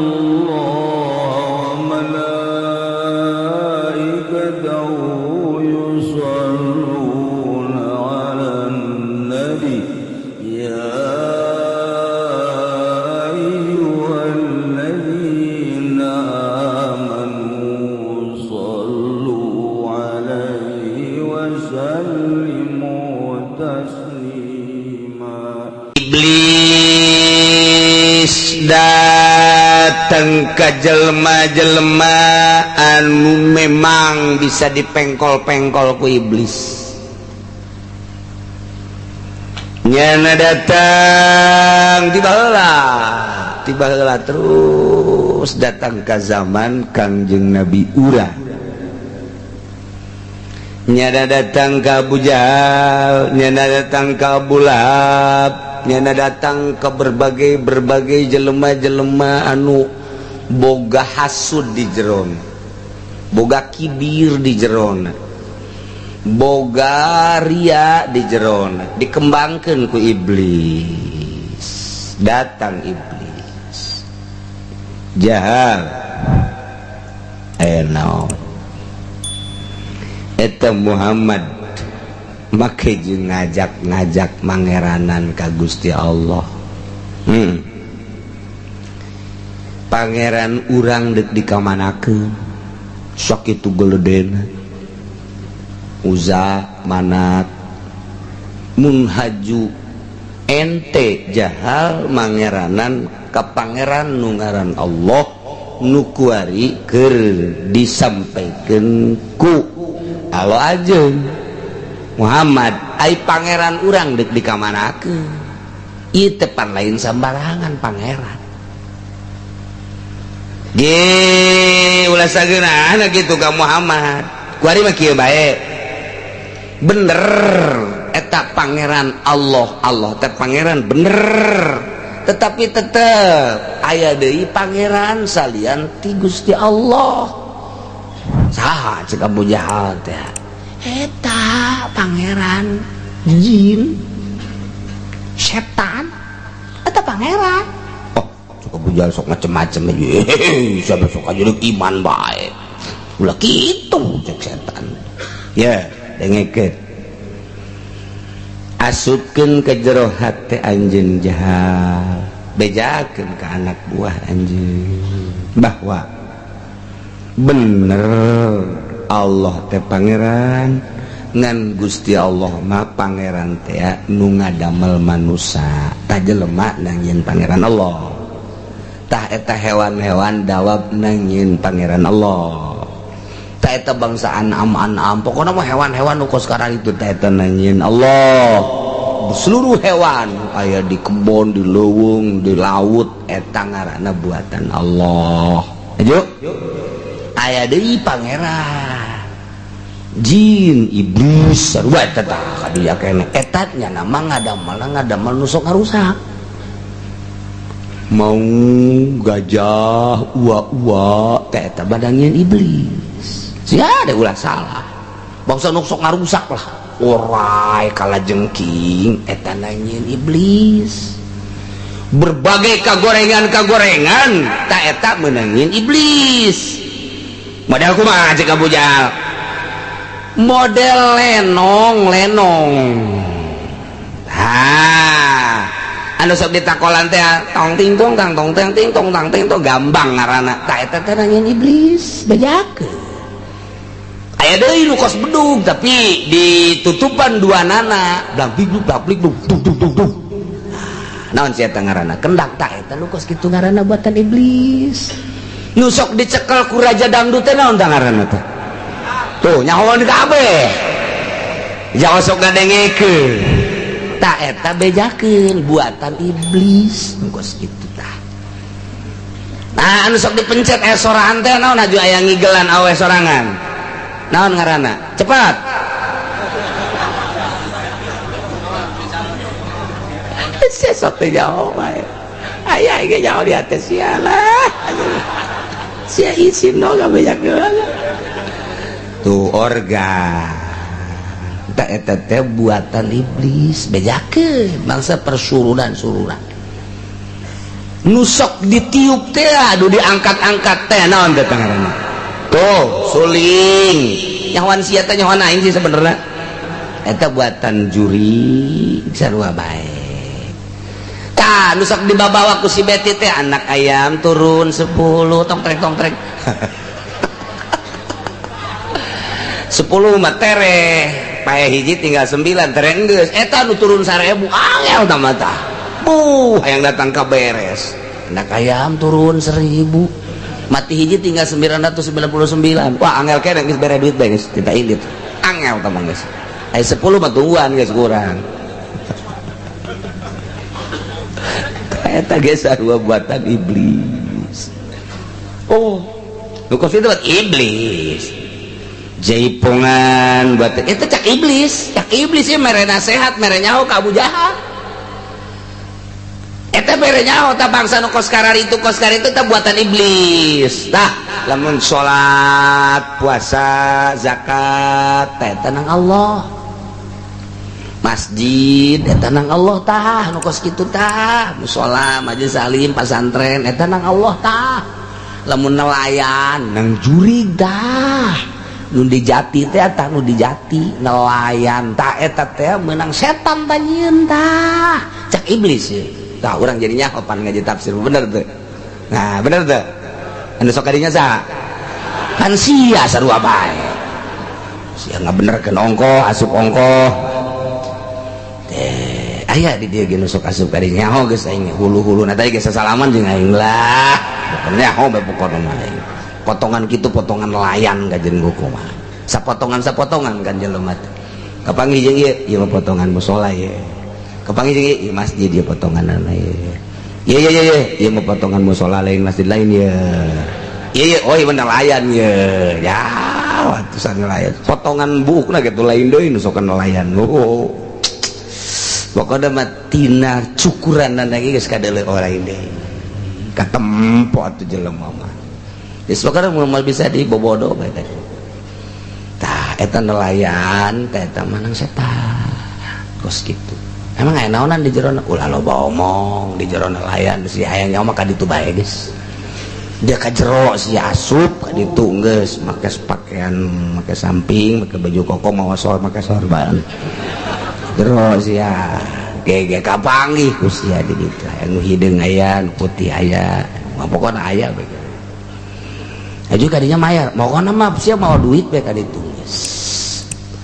الله وملائكته يصلون على النبي يا أيها الذين آمنوا صلوا عليه وسلموا تسليما. Iblis datang ke jelma-jelma anu memang bisa dipengkol-pengkol ku iblis. Nyana datang tiba heula terus datang ke zaman Kangjeng Nabi Ura. Nyana datang ke Abu Jahal, nyana datang ke Abu Lahab, nyana datang ke berbagai-berbagai jelema-jelema anu boga hasud di jeron, boga kibir di jeron, boga ria di jeron, dikembangkan ku iblis. Datang iblis Jahal, naon eta Muhammad make jeung ngajak-ngajak mangeranan ka Gusti Allah. Pangeran urang deuk dikamanakeun sok itu geledena Uza Manat mun haju ente Jahal mangeranan ka pangeran nu ngaran Allah nu kuari keur disampaikeun ku alo aja Muhammad ai pangeran urang deuk dikamanakeun ieu teh pan lain sambarangan pangeran ge ulah sageunana kitu ka Muhammad kuari mah kieu bae bener eta pangeran Allah, Allah teh pangeran bener, tetapi tetep aya deui pangeran salian ti Gusti Allah. Saha cek Abu Jahal teh eta pangeran jin setan eta pangeran. Oh cek Abu Jahal sok macem-macem aja, siapa sok aja iman bae ulah kitu cek setan ya. Dengekeun asupkeun ke jero hate anjeun Jahal, bejakeun ka anak buah anjeun bahwa bener Allah teh pangeran, ngan Gusti Allah mah pangeran teh nu ngadamel manusa tah jelema nangieun pangeran Allah, tah eta hewan-hewan dawab nangieun pangeran Allah, tah eta bangsa anam-anam pokona mah hewan-hewan nu kos sekarang itu tah eta nangieun Allah. Seluruh hewan aya di kebon, di leuweung, di laut eta ngaranna buatan Allah. Ayo aya deui pangeran jin iblis sarua eta tah kadieu keneh eta nya nama ngadamel nu sok ngarusak mau gajah ua-ua teh eta badangieun iblis. Sia ada ulah salah bangsa nu sok ngarusak lah orai kalajengking eta nangieun iblis. Berbagai kagorengan-kagorengan ta eta meunangieun iblis. Model kumaha cek Abu Jahal? Model lenong-lenong. Ha, anu sok ditakolan teh tong ting tong tang tong teng ting tong tang ting tong gambang ngaranna. Ta eta teh nangieun iblis, bejakeun. Aya deui nu kos bedug tapi ditutupan dua nana, blang big blang blig dung dung dung dung. Naon sia eta ngaranna? Kendak ta eta nu kos kitu ngaranna buatan iblis. Nu sok dicekel ku raja dangdut teh naon tah ngaranna teh? Tuh nyahoan kabeh. Jangan sok ngadengekeun. Ta eta bejakeun buatan iblis nu kos kitu tah. Nah anu sok dipencet aya sorangan teh naon aju aya ngigelan awe sorangan. Naon ngaranna? Cepat. Sia sok teh jauh bae. Aya ge jauh di hati sia lah. Sia isin no gak banyak. Tuh organ tak eta teh buatan iblis, bejakeun bangsa persurunan-surunan. Nusok ditiup teh aduh diangkat-angkat teh naon teh ngaranna? Tuh, suling. Nyahoan sia teh nyahoan aing sih sebenarnya. Eta buatan juri sarua bae. Tah, nu sok dibabawa ku si Beti teh anak ayam turun 10 tong trek tong trek. 10 mah tereh, pae hiji tinggal 9 tereh geus. Eta nu turun 1000 angel tah mah tah. Buh, hayang datang ka beres. Anak ayam turun 1000. Mati hiji tinggal 999. Wah, angel keneh geus bere duit bae geus kita indit. Angel tah mah geus. Aya 10 mah tungguan geus kurang. Eta geus sarua buatan iblis. Oh, nu kos itu buat iblis. Jaipongan buat eta cak iblis ieu mere nasehat, mere nyaho ka Abu Jahal. Eta mere nyaho tah bangsa nu kos kararitu tah buatan iblis. Tah, lamun salat, puasa, zakat teh eta nang Allah. Masjid eta nang Allah tah, nu kos kitu tah, musala, majelis salim, pasantren eta nang Allah tah. Lamun nelayan nang jurig tah. Nu dijati teh tah nu dijati nelayan tah eta teh meunang setan tah nyieun tah cak iblis ye tah urang jadi nyaho pan ngaji tafsir bener teu nah bener teu anu sok kadinya saha kan sia sarua bae sia ngabenerkeun ongkoh asup ongkoh teh aya di dieu ge nu sok asup kadinya nyaho geus aing hulu-huluna teh geus sasalaman jeung aing lah pokona nyaho bae pokona mah aing potongan gitu potongan nelayan kajen kumaha sapotongan-sapotongan kan jelema teh kapanggih jeung ieu ieu mah potongan musala ye kapanggih jeung ieu masjid ieu potonganana ye ye ye ye ieu mah potongan musala lain masjid lain ye ye ye oh ieu nelayan ye ya atusan nelayan potongan buukna kitu lain deui nu sok nelayan oh pokona mah tina cukuranana ge geus kadeuleu lain deui katempo atuh jelema mah disebabkan moal bisa dibobodo bae teh. Tah eta nelayan teh eta manang setan. Kos kitu. Emang aya naonan di jero ulah loba omong di jero nelayan si hayang nyawa mah ka ditu bae geus. Dia ka jero si asup ka ditu geus make pakaian make samping make baju koko mawa sor make sorban. Jero sia gege kapanggih ku sia di ditu. Aya nu hideung aya nu putih aya. Mah pokona aya bae. Aju kadinya mayar, mau kona mah siap mau duit bae kadi tulis.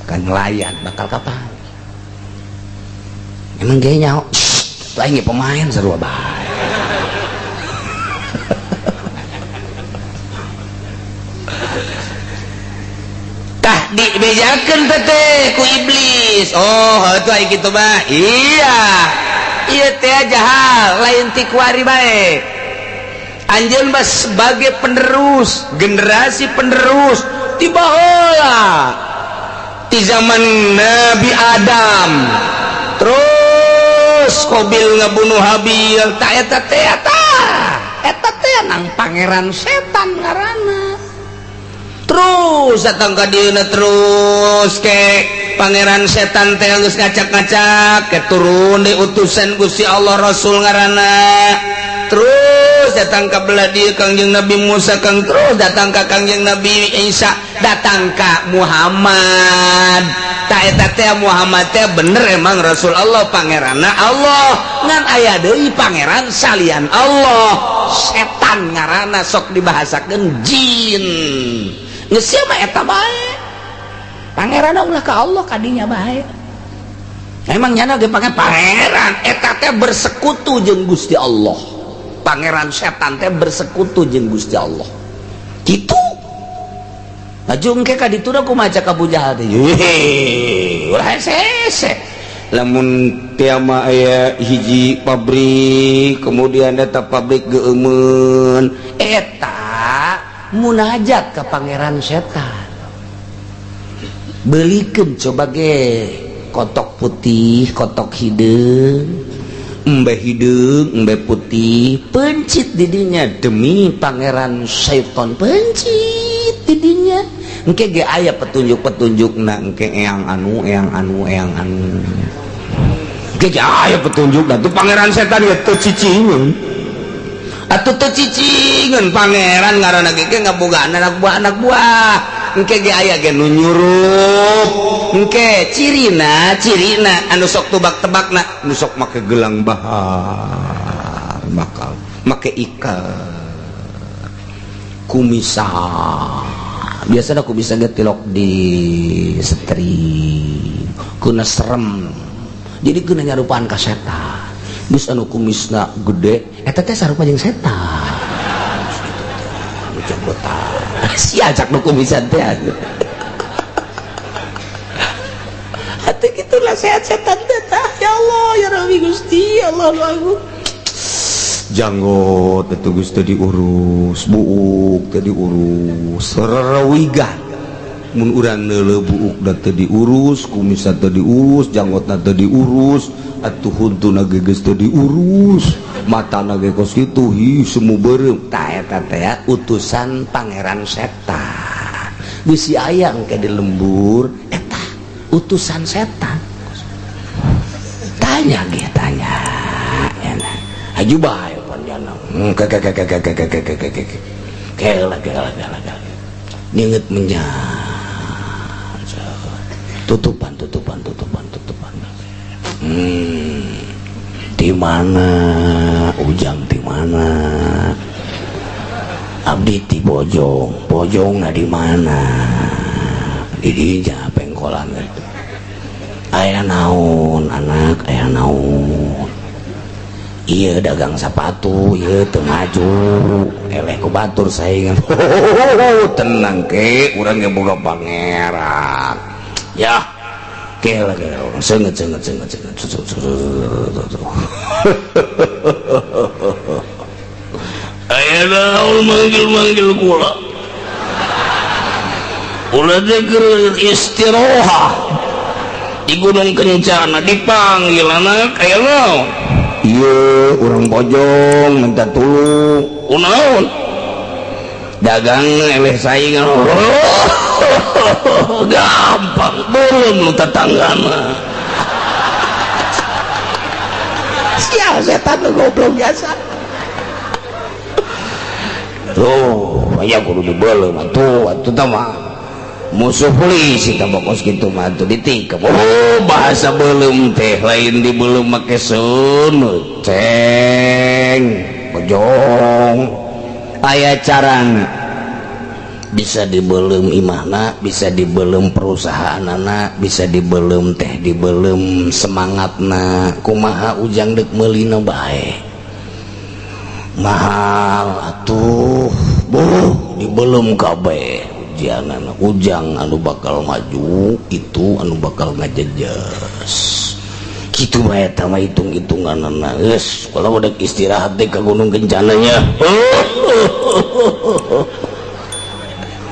Kan nelayan bakal kapan? Emang ge nyaho, atuh aing pemain sarua bae. Tah dibejakeun teh ku iblis. Oh, atuh aing kitu mah. Iya. Ieu teh jahal, lain ti kuari bae. Anjeun mah sebagai penerus, generasi penerus tiba heula di zaman Nabi Adam. Terus Qabil ngabunuh Habil, tah eta teh tah. Eta teh nang pangeran setan ngaranna. Terus datang ka dieuna terus ke pangeran setan teh geus ngacak-ngacak ke turun di utusan Gusti Allah Rasul ngaranna. Terus datang ke belah dia Kangjeng Nabi Musa, kang terus datang ke Kangjeng Nabi Isa, datang ke Muhammad. Tak eta teh Muhammad teh bener emang Rasul Allah pangeranna Allah ngan aya deui pangeran salian Allah setan ngaranna sok dibahasakeun jin. Geus sia mah eta bae pangeranna ulah ka Allah kadinya bae. Emang nyana ge pangeran eta teh bersekutu jeung Gusti Allah. Pangeran setan teh bersekutu jeung Gusti Allah. Kitu. Laju engke ka ditu da kumaha ka Abu Jahal teh. Heuh, ulah hese. Lamun teh mah aya hiji pabrik, kemudian eta pabrik geueumeun, eta munajat ka pangeran setan. Belikeun coba ge kotok putih, kotok hideung. Embe hideung, embe putih, pencit didinya demi pangeran setan pencit didinya. Engke ge aya petunjuk-petunjukna engke eyang anu, eyang anu, eyang anu. Engke ge aya petunjukna tuh pangeran setan ge teu cicing. Atuh teu cicingeun pangeran ngaranna ge ngabogaan anak buah anak buah. Engke ge aya ge nu nyurup. Engke cirina cirina anu sok tebak-tebakna nu sok make gelang bahar bakal make ikat kumisa. Biasana kumisa ge tilok di setri kuna serem. Jadi kuna nyarupaan ka setan. Geus anu kumisna gede eta teh sarupa jeung setan. Gitu teh jenggotan. Si ajak nu kumisan teh atuh. Atuh kitu lah sehat setan teh tah. Ya Allah ya Rabbi Gusti Allah nu agung. Janggot itu geus teu diurus, buuk teu diurus, rerewigan. Mun urang neuleuh buukna teu diurus, kumisna teu diurus, janggotna teu diurus, atuh huntuna ge geus teu diurus, matana ge kos kitu, hi semu beureum. Tah eta teh utusan pangeran setan. Bisi aya engke di lembur eta utusan setan. Tanya ge tanya. Aju bae panjana. Ke ke ke ke ke ke ke ke ke. Kela kela kela kela. Nginget menyang. Tutupan tutupan tutupan tutupan. Di mana ujang di mana? Abdi di Bojong, Bojongna di mana? Di dinya pengkolan itu. Aya naon anak, aya naon. Iya dagang sepatu, iya teu maju, eleh ku batur saingan. Tenang ke, urang ge boga pangeran. Ya, ke lagi orang senget senget senget senget. Aya naon manggil-manggil kula. Kula teh keur istirohah di Gunung Kencana dipanggil anak aya naon? Iya, orang Bojong minta tulung. Kunaon? Dagang eleh saingan. Gampang, belum lu tetanggana. Sial setan lu goblok biasa. Tuh, aya kudu dibeuleum atuh, atuh tah mah. Musuh polisi tah bokos kitu mah atuh ditikep. Oh, bahasa beuleum teh lain dibeuleum make seuneu. Ceng, Bojong. Aya carana. Bisa dibeuleum imahna, bisa dibeuleum perusahaanana, bisa dibeuleum teh dibeuleum semangatna. Kumaha ujang deuk meulina bae. Mahal atuh, buh dibeuleum kabeh. Ujangan ujang anu bakal maju itu anu bakal ngajejes. Kitu bae eta mah hitung-hitunganana. Geus, kalau udah istirahat deh ke Gunung Kencananya.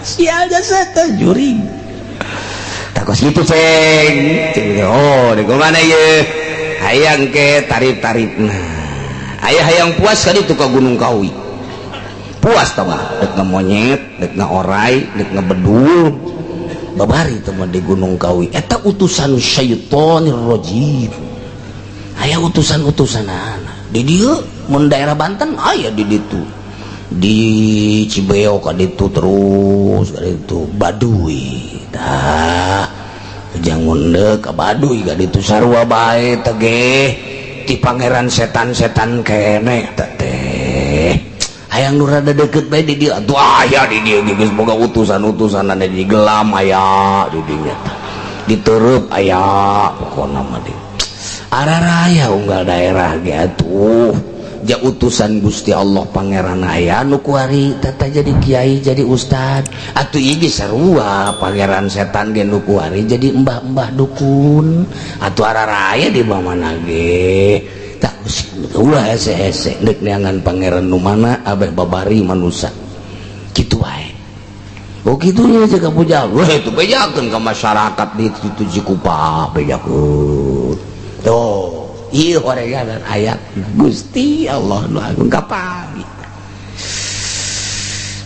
Sial jasa teh juring. Takos kitu ceng. Oh, di mana ieu? Hayang ke tarif-tarifna. Aya hayang puas kali itu ke Gunung Kawi. Puas tau gak? Dek ngemonyet, dek ngeorai, dek ngebedul. Babari teman di Gunung Kawi. Eta utusan syaitonir rajim. Aya utusan-utusan anak. Di dieu mun daerah Banten aya di ditu. Di Cibeo ka ditu terus ka ditu Baduy. Tah jangun deuk ka Baduy ka ditu sarua bae teh ge ti pangeran setan-setan keneh teh. Hayang nu rada deket bae di dieu atuh aya di dieu geus boga utusan-utusan di gelam aya di dinya tah. Ditereup aya pokona mah di araraya unggal daerah ge atuh. Ja utusan Gusti Allah pangeran aya nu kuari tata jadi kiai jadi ustad atuh ieu ge sarua pangeran setan ge nu kuari jadi embah-embah dukun atuh araraya di mana ge tak ulah hese-hese deuk neangan pangeran nu mana abeh babari manusa kitu wae. Oh kitu nya ka pujal weh itu bejakeun ka masyarakat di situ Cikupa bejakeun tuh. Ieu horegan ayat Gusti Allah nu agung kapan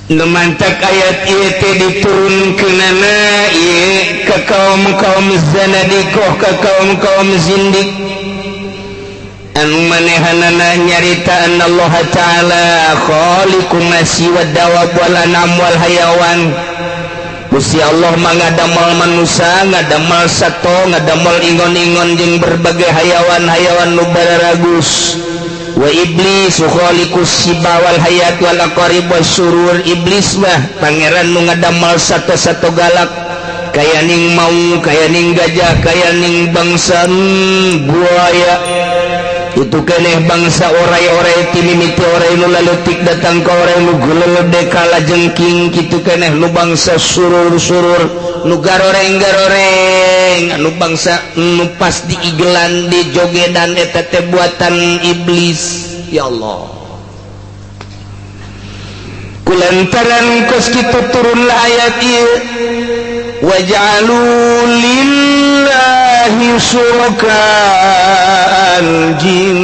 nu mantak ayat ieu teh diturunkeunana ieu ka kaum-kaum zanadiqah ka kaum-kaum zindik. Anu manehanana nyarita Allah Ta'ala khaliqun nasi wad dawab wal anam wal hayawan. Gusti Allah mah ngadamel manusia, ngadamel sato, ngadamel ingon-ingon jeung berbagai hayawan-hayawan nu bararagus. Wa iblis khaliqus siba wal hayat wal aqarib was surur. Iblis mah pangeran nu ngadamel sato-sato galak, kaya ning mau, kaya ning gajah, kaya ning bangsa buaya itu keneh, bangsa orai-orai, timimiti orai nu laletik datang ka orai nu gelede kala jengking kitu keneh, nu bangsa surur-surur, nu garoreng-garoreng, anu bangsa nu pas diigelan, di jogedan, eta teh buatan iblis. Ya Allah, kulantaran kos kitu turunlah ayat ieu, waj'alu lillahi syuraka al-jinna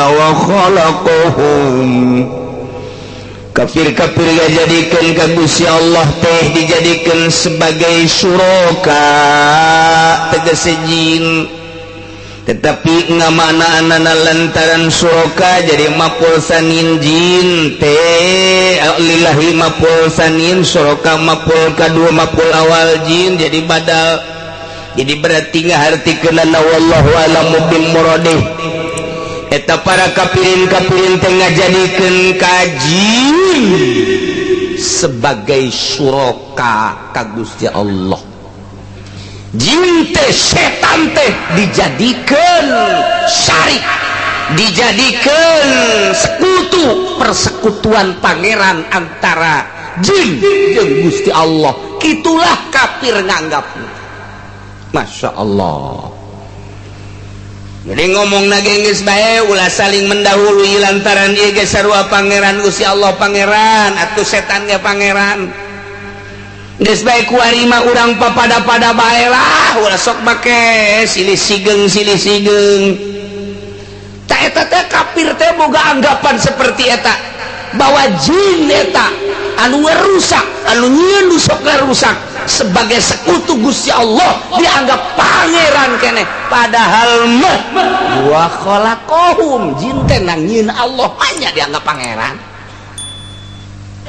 wa khalaqahum. Kafir-kafir jadikan ka Gusti Allah teh dijadikan sebagai syuraka, tegese jin. Tetapi ngamaknaanana lantaran syuraka jadi maf'ul tsanin, jin teh lillahi maf'ul tsanin, syuraka maf'ul kadua, maf'ul awal jin jadi badal. Jadi berarti ngahartikeunana, wallahu a'lamu bil muradih, eta para kafirin kafirin teh ngajadikeun ka jin sebagai syuraka ka Gusti Allah. Jin teh, setan teh dijadikan syarik, dijadikan sekutu, persekutuan pangeran antara jin jeung Gusti Allah. Itulah kafir nganggap. Masya Allah. Jadi ngomong geus bae, ulah saling mendahului, lantaran ieu ge sarua pangeran. Gusti Allah pangeran atuh, setan ge pangeran. Geus bae, kuari mah urang papada-pada bae lah, ulah sok make silih sigeng silih sigeng. Tak, eta teh kafir teh boga anggapan seperti eta, bahwa jin eta anu ngerusak, anu nyieun sok ngarusak, sebagai sekutu Gusti Allah, dianggap pangeran keneh. Padahal mah wa khalaqahum, jin teh nang nyieun Allah, hanya dianggap pangeran.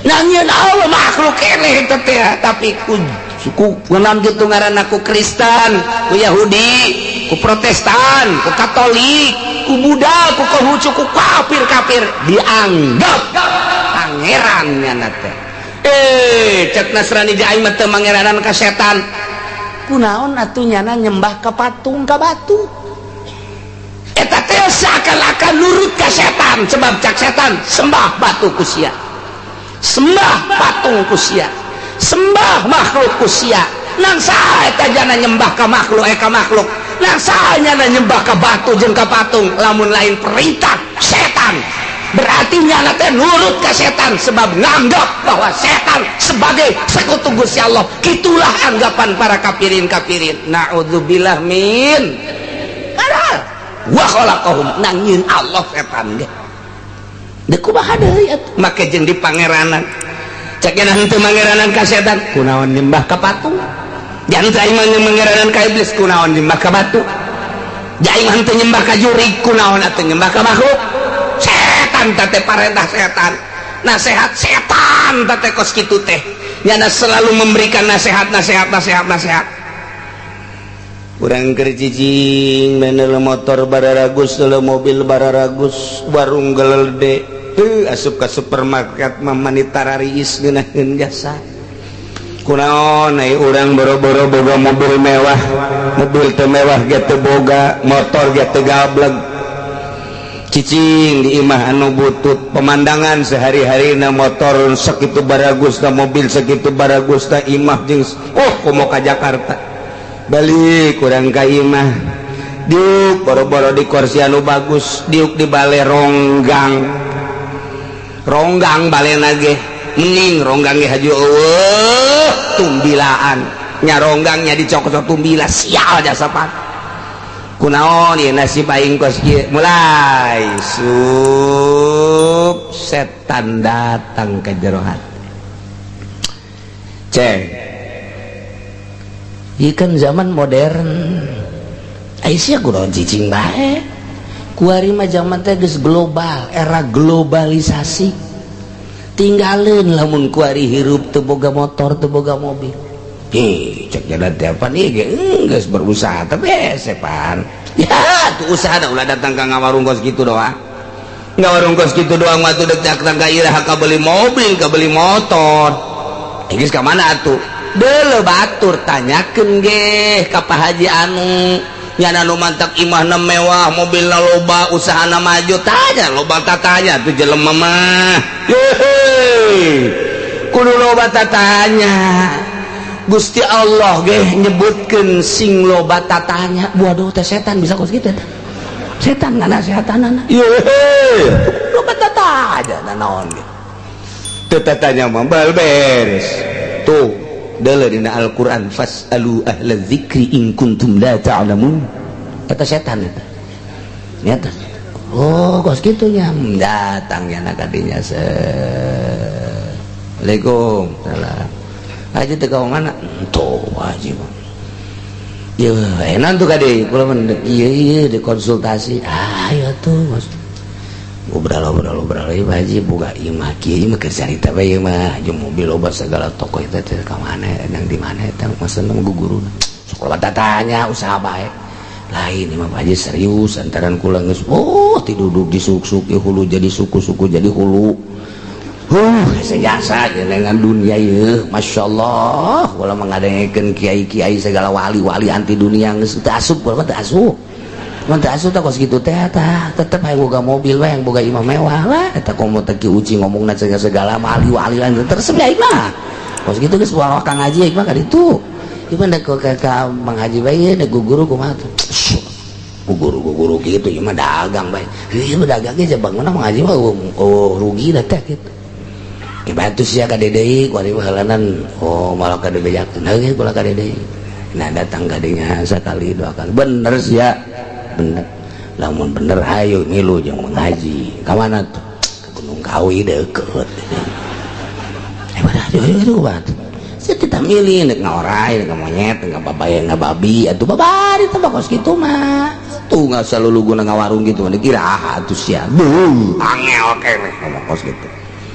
Nang nyieun Allah, makhluk keneh eta teh. Tapi ku suku kunaon gitu ngaranna, ku Kristen, ku Yahudi, ku Protestan, ku Katolik, ku Buddha, ku Konghucu, ku kafir-kafir dianggap pangeran nyana teh. Eh, cek Nasrani di aing mah teu mangeranan ka setan. Kunaon atuh nyana nyembah ka patung, ka batu? Eta teh seakan-akan nurut ka setan, sebab cak setan, sembah batu ku sia, sembah patung ku sia, sembah makhluk ku sia. Nang saha eta jana nyembah ka makhluk, eh, ka makhluk? Nang saha nyana nyembah ka batu jeung ka patung lamun lain perintah setan? Berarti nyana teh nurut ke setan, sebab nganggap bahwa setan sebagai sekutu Gusti Allah. Itulah anggapan para kafirin kafirin. Naudzubillah min. Padahal wa khalaqahum, nang nyieun Allah setan ge. Deuk kumaha deui atuh make jeung di pangeranan? Cek nya henteu mangeranan ka setan, kunaon nyembah ka patung? Jangan aing mah mangeranan ka iblis, kunaon nyembah ka batu? Aing mah henteu nyembah ka jurig, kunaon atuh nyembah ka makhluk setan? Teh parentah setan, nasehat setan teh kos kitu teh. Nyana selalu memberikan nasihat, nasihat, nasihat, nasihat. Urang keur cicing menel motor bararagus, mobil bararagus, warung gelede, tuh asup ke supermarket mah mani tarariis ngeunaheun jasa. Kunaon ai urang boro-boro boga mobil mewah, mobil teu mewah ge teu boga, motor ge teu gableg. Cicing di imah anu butut, pemandangan sehari-hari na motor sakitu baragus na, mobil sakitu baragus na, imah jeung oh komo ka Jakarta. Balik kurang ka imah, diuk boro-boro di kursi anu bagus, diuk di bale ronggang ronggang, balena ge mending ronggang ge haju eueuh tumbilaan nya, ronggangnya dicokot tumbila. Sial jasa pan, kunaon ieu nasib aing kos kieu? Mulai sup setan datang ke jero hati. Ceng, ieu kan zaman modern. Aisyah kunaon cicing bae? Kuari mah zaman teh geus global, era globalisasi. Tinggalin lamun kuari hirup teu boga motor, teu boga mobil. Hih, cek jalan teh apa nih ge geus berusaha tapi sepan. Ya, tuh usaha da ulah datang ka ngawarung kos kitu doang. Ngawarung kos kitu doang mah tuh dek datang ka iraha ka beli mobil, ka beli motor. Geus ka mana atuh? Deuleu batur tanyakeun ge ka Pak Haji anu nyana nu mantak imahna mewah, mobilna loba, usahana maju, tanya loba tatanya tuh jelema mah. Hehe. Kudu loba tatanya. Gusti Allah ge nyebutkeun sing loba tatanya. Waduh teh setan bisa kos kitu eta. Setan nganasehatanana. Yehe. Loba tatanya naon ge. Teu tatanya mah bal beres. Tuh deuleu dina Al-Qur'an fasalu ahla dzikri in kuntum la ta'lamun. Eta setan eta. Nyata. Oh, kos kitu nya datang nya ka dinya. Assalamualaikum. Salam. Haji teh ka mana? Tuh haji mah. Yeuh, enak tuh kade kula mah ieu ieu dikonsultasi. Ah, ieu tuh Mas. Ngobrol-ngobrol ieu Pak Haji boga ieu mah kieu ieu mah keur carita bae ieu mah jeung mobil loba segala toko eta teh ka mana nang di mana eta maksudna mah guguruna. Sok loba tatanya usaha bae. Lain ieu mah Pak Haji serius antaran kula geus oh tiduduk disuk-suk ieu hulu jadi suku-suku jadi hulu. Sejasa dengan dunia ieu masyaallah kula mah ngadengekeun kiai-kiai segala wali-wali anti dunia geus teu asup kula mah teu asup. Mun teu asup tah kos kitu teh tah tetep hayang boga mobil we hayang boga imah mewah lah eta komo teh Ki Uci ngomongna segala wali-wali lain teresep ya mah. Kos kitu geus bawa Kang Haji mah ka ditu. Ieu mah da ka Mang Haji bae da guru kumaha tuh. Guru-guru kitu ieu mah dagang bae. Ieu mah dagang ge bangunna Mang Haji mah oh rugi lah teh kitu. Bantu sia ka deui kuari halanan oh malah ka dibejakeun heuh kula ka deui. Nah datang ka dinya sakali dua kali bener sia bener lamun bener hayu ngilu jeung mengaji ka mana tuh ke Gunung Kawi deukeut. Badah aduh batu sia kita milih nek ngaorai nek monyet nek babaya ngababi atuh babari teh kos kitu mah tuh ngasa luluguna ngawarung kitu mah dikira atuh sia beuh angel keneh ngomong kos kitu.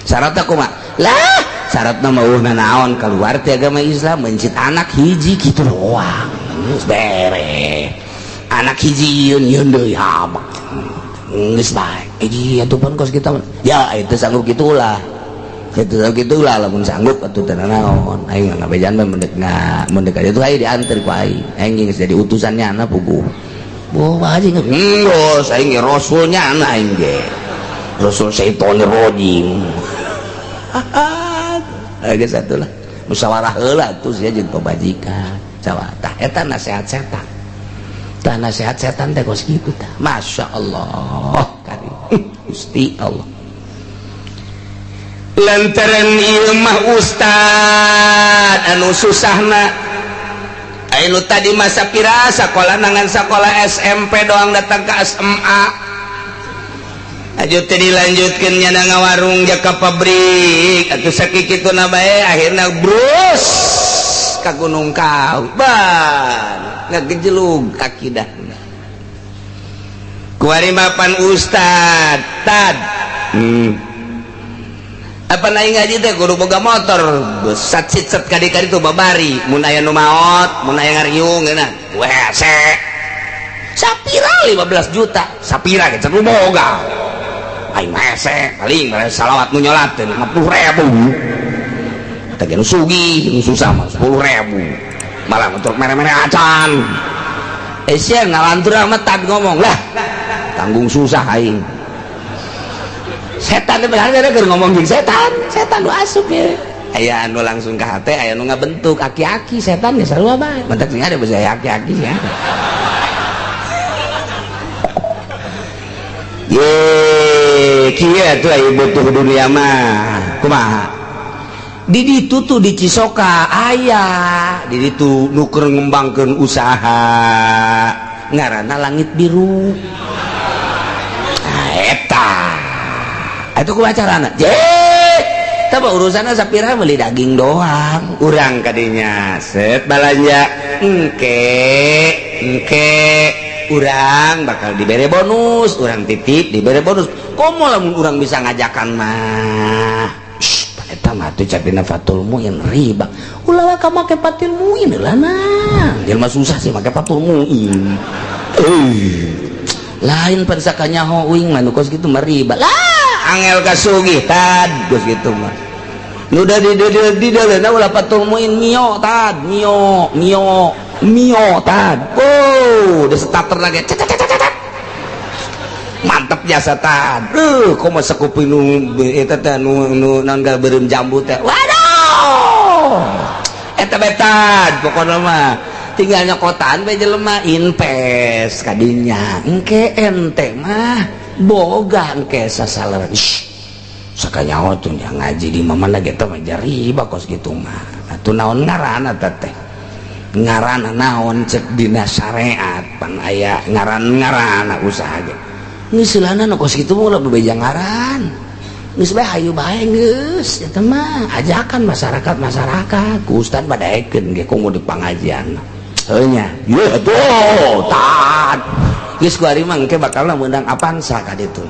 Syaratna kumaha? Lah, syaratna mah eueuh naon keluar ti agama Islam mencit anak hiji kitu doang. Geus beres. Anak hiji yeun yeun deui hamak. Geus bae. Hiji atuh pun kos kita. Ya itu sanggup kitulah. Itu sanggup kitulah lamun sanggup atuh teu naon. Aing mah ngabejan mah mendek mendek aja tuh aing dianter ku aing. Aing geus jadi utusannya anak puguh. Boh Pak Haji geus aing ge rasulnya anak aing ge. Rasul syaitonir rajim. Geus atuh lah musyawarah heula atuh sia jeung pamajikan. Sawa tah eta nasihat setan. Tah nasihat setan teh kos kitu tah. Masyaallah kari. Gusti Allah. Lantaran ieu mah ustad anu susahna. Anu tadi masa pira sakola nangan sakola SMP doang datang ke SMA. Aju teh dilanjutkeun nya ngawarung ja ka pabrik atuh sakikituna bae akhirna brus ka Gunung Kawi ban ngagejelug akidahna kuari mapan ustad tad apa naik ngaji teh kudu boga motor sat sit set kadi-kadi tuh babari mun aya nu maot mun aya ngariung geuna wese sapira 15 juta sapira ge nu boga aing mah hese paling salawat nu nyolatkeun 50.000 teh nu sugih nu susah mah 10.000 malah untuk mere-mere acan sia ngalantur amat tad ngomong lah tanggung susah aing setan teh bener keur ngomong jeung setan setan nu asup ye aya anu langsung ka hate aya nu ngabentuk aki-aki setan ge sarua bae mentak sing ada bisa aki-aki sia. Ye kieu atuh aya butuh dunia mah kumaha di ditu tuh di Cisoka aya di ditu nu keur ngembangkeun usaha ngaranna Langit Biru. Nah eta itu kumaha carana je tah urusanna sapira meuli daging doang urang kadinya set balanja engke engke Urang bakal dibere bonus, urang titip dibere bonus. Komo lamun urang bisa ngajakan mah. Shh, eta mah tuh capina Fathul Muin riba. Ulah ka make Fathul Muin lah nah. Jelema susah sih make Fathul Muin. Eh. Lain pan sakanyaho uing mah nu kos kitu mah riba. Lah, angel kasugih tad kos kitu mah. Nu da di ulah Fathul Muin, Mio tad, Mio, Mio, Mio tad. Oh, udah starter lagi. Cet, cet, cet, cet. Mantep jasa tad. Komo sekupi nu eta teh nu nu naon beureum jambu teh. Waduh. Eta bae tad pokona mah. Tinggal nyokotan bae jelema invest kadinya. Engke ente mah boga engke sasaler. Sakanyaho tuh yang ngaji di mana gitu mah riba kos gitu mah. Atuh naon ngaranna teh? Ngaranna naon cek dina syariat pan aya ngaran-ngaranna usaha ge. Geus seulana nu kos kitu mah ulah bebeja ngaran. Geus bae hayu bae geus eta mah ajakan masyarakat-masyarakat ku ustad badaekeun ge komo di pangajian. Heuh nya. Ye atuh tad. Geus ku ari mah engke bakalna meunang Avanza ka ditu.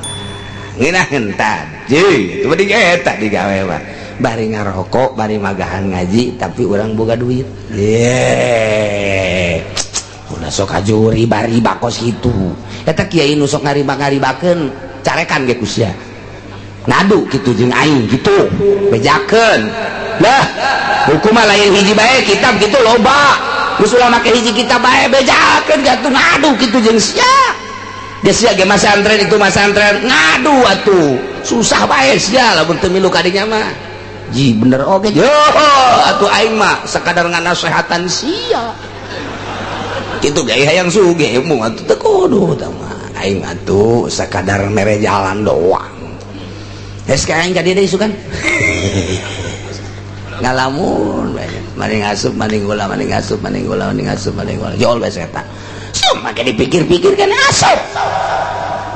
Ngeunaheun tad. Ji, itu mah eta digawe mah. Bari ngarokok, bari magahan ngaji, tapi urang boga duit. Ye. Ulah sok aju riba-riba kos kitu. Eta kiai nu sok ngariba-ngaribakeun carekan ge ku sia. Ngadu kitu jeung aing kitu, bejakeun. Lah, hukum mah lain hiji bae kitab kitu loba. Geus ulah make hiji kitab bae bejakeun atuh ngadu kitu jeung sia. Geus sia ge masantren itu masantren ngadu atuh. Susah bae sia lamun teu milu kadinya mah. Ji bener oge. Yo atuh aing mah sakadar nganasehatan sia. Kitu ge hayang sugih mu atuh teu kudu tah mah. Aing atuh sakadar mere jalan doang. Geus ka aing ka dieu deui isukan. Ngalamun bae. Maning asup maning gula maning asup maning gula maning asup maning gula. Jol bae setan. Sum make dipikir-pikir kan asup.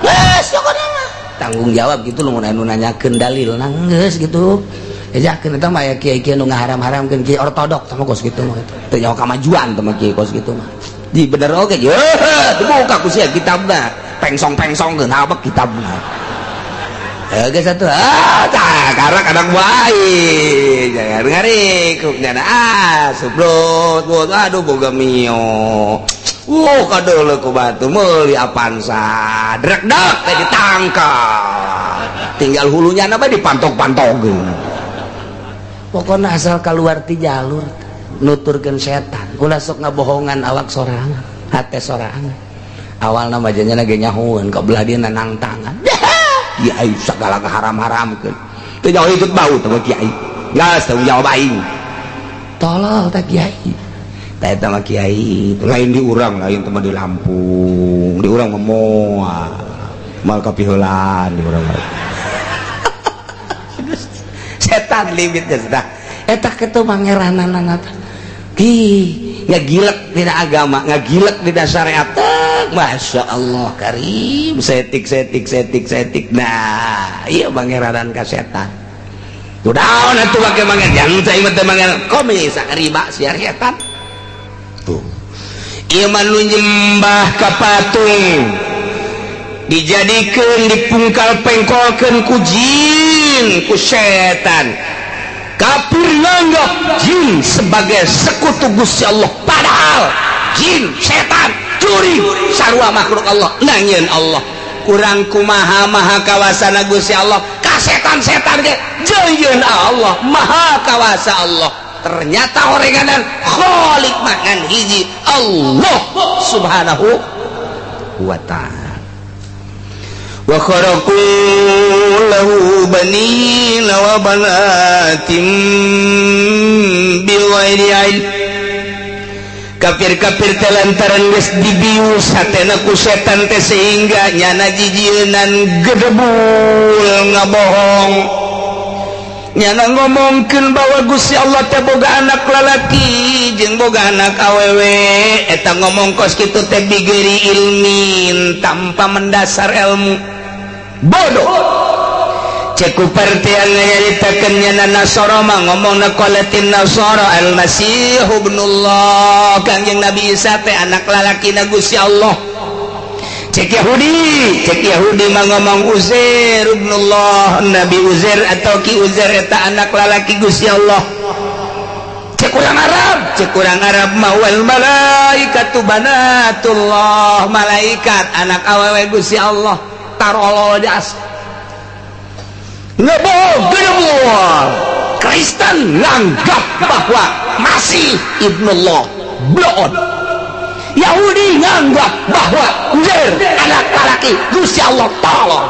Geus pokona mah. Tanggung jawab gitu lu mun anu nanyakeun dalil geus gitu. Ejakeun eta mah aya kiai-kiai nu ngaharam-haramkeun kiai ortodok sama kos kitu mah eta. Teu nyaho kamajuan teh mah kiai kos kitu mah. Di bener oge ye dibuka ku sia kitabna. Pengsong-pengsongkeun habek kitabna. Geus atuh ah tah karena kadang bae jangan ngarikuk nyana ah subrot aduh boga Mio. Kadeuleu ku batu meuli Avanza. Drek-dek teh ditangkap. Tinggal hulunya na bae dipantok-pantogkeun. Pokona asal keluar ti jalur nuturkeun setan. Ulah sok ngabohongan awak sorangan, hate sorangan. Awalna mah janyana ge nyahoeun ka belah dieuna nangtangan. Kiai sagala haram-haramkeun. Teu jauh ikut bau teh kiai. Geus tanggung jawab aing. Tolol teh kiai. Tah eta mah kiai, lain di urang, lain teh mah di Lampung. Di urang mah moal. Moal kapiheulaan di urang mah. Setan limitnya sudah. Eta kitu mangeranana teh. Ki ngagilek dina agama, ngagilek dina syariat. Masya Allah karim, setik setik setik setik. Nah, iya mangeranan ka setan. Tuh daun atuh make manger, jangan saya mah teh manger komis riba siar setan. Tuh. Ieu mah nu nyembah ka patung. Dijadikeun dipungkal pengkolkeun ku jin, ku setan. Kafir nganggap jin sebagai sekutu Gusti Allah, padahal jin, setan, curi sarua makhluk Allah. Nangieun Allah kurang kumaha maha kawasana Gusti Allah ka setan-setan ge jeuyeun Allah maha kawasa Allah. Ternyata orenganan khalik mangan hiji Allah Subhanahu wa ta'ala. Wa kharaqu lahu banina wa banatin bighairi ilm. Kafir-kafir teh lantaran geus dibius hatena ku setan teh sehingga nyana jijieunan gedebul ngabohong. Nyana ngomongkeun bahwa Gusti Allah teh boga anak lalaki jeung boga anak awewe. Eta ngomong kos kitu teh bigeri ilmin, tanpa mendasar ilmu. Bodoh. Cek ku partian nyaritakeun nyana Nasara mah ngomongna qalatin Nasara al-Masih ibnullah, Kangjeng Nabi Isa teh anak lalakina Gusti Allah. Cek Yahudi, cek Yahudi mah ngomong Uzair ibnullah, Nabi Uzair atau Ki Uzair eta anak lalaki Gusti Allah. Cek urang Arab, cek urang Arab mah wal malaikatu banatullah, malaikat anak awewe Gusti Allah. Tarolol jas. Ngeboh. Kristen nganggap bahwa Masih ibnullah, bloon. Yahudi nganggap bahwa Uzair anak laki Gusti Allah, tolong.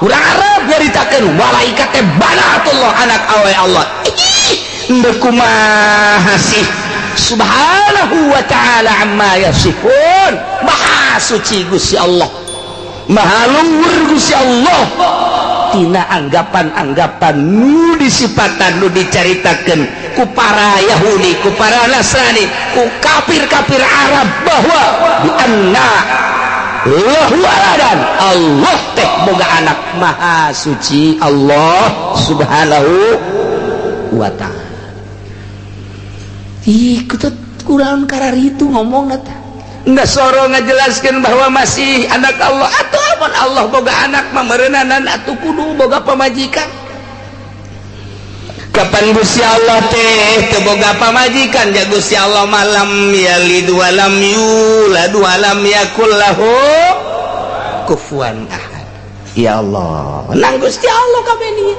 Urang Arab nyaritakeun malaikat teh banatullah, anak awewe Allah. Ih, ndek kumaha sih? Subhanahu wa ta'ala amma yasifun. Maha suci Gusti Allah, maha luhur Gusti Allah tina anggapan-anggapan nu disipatan, nu dicaritakeun ku para Yahudi, ku para Nasrani, ku kafir-kafir Arab bahwa bi anna lahu waladan, Allah teh boga anak. Maha suci Allah Subhanahu wa Ta'ala. Ih, kutut kurang kararitu ngomong teh. Nggak soro ngajelaskan bahwa Masih anak Allah atau apa. Allah boga anak mah meureunanan atuh kudu boga pamajikan. Kapan Gusti Allah teh teu boga pamajikan? Ya Gusti Allah mah lam yalid walam yulad walam yakul lahu kufuwan ahad. Ya Allah, nang Gusti Allah kabeh nih.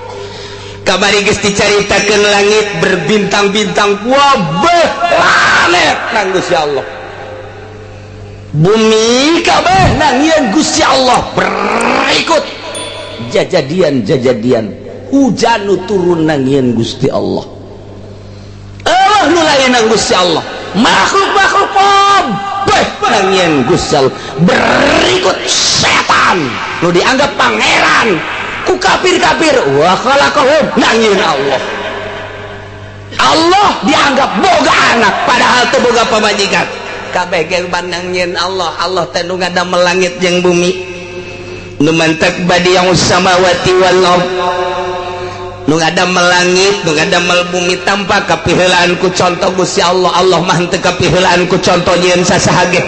Kamari geus dicaritakeun langit berbintang-bintang, wabeh planet nang Gusti Allah, bumi kabeh nang Gusti Allah. Berikut jajadian-jajadian hujan nu turun nang Gusti Allah. Allah nu lain nang Gusti Allah, makhluk-makhluk kabeh nang Gusti Allah. Berikut setan nu dianggap pangeran ku kafir-kafir, wa khalaqahum, nang Allah. Allah dianggap boga anak padahal teu boga pamajikan. Kabeh ge nang Allah. Allah teh nu ngadamel langit jeung bumi, nu mantak badi'us samawati wal ard, nu ngadamel langit, nu ngadamel bumi tanpa kapiheulaan ku contoh. Gusti Allah, Allah mah henteu kapiheulaan ku contoh nyieun sasaha ge.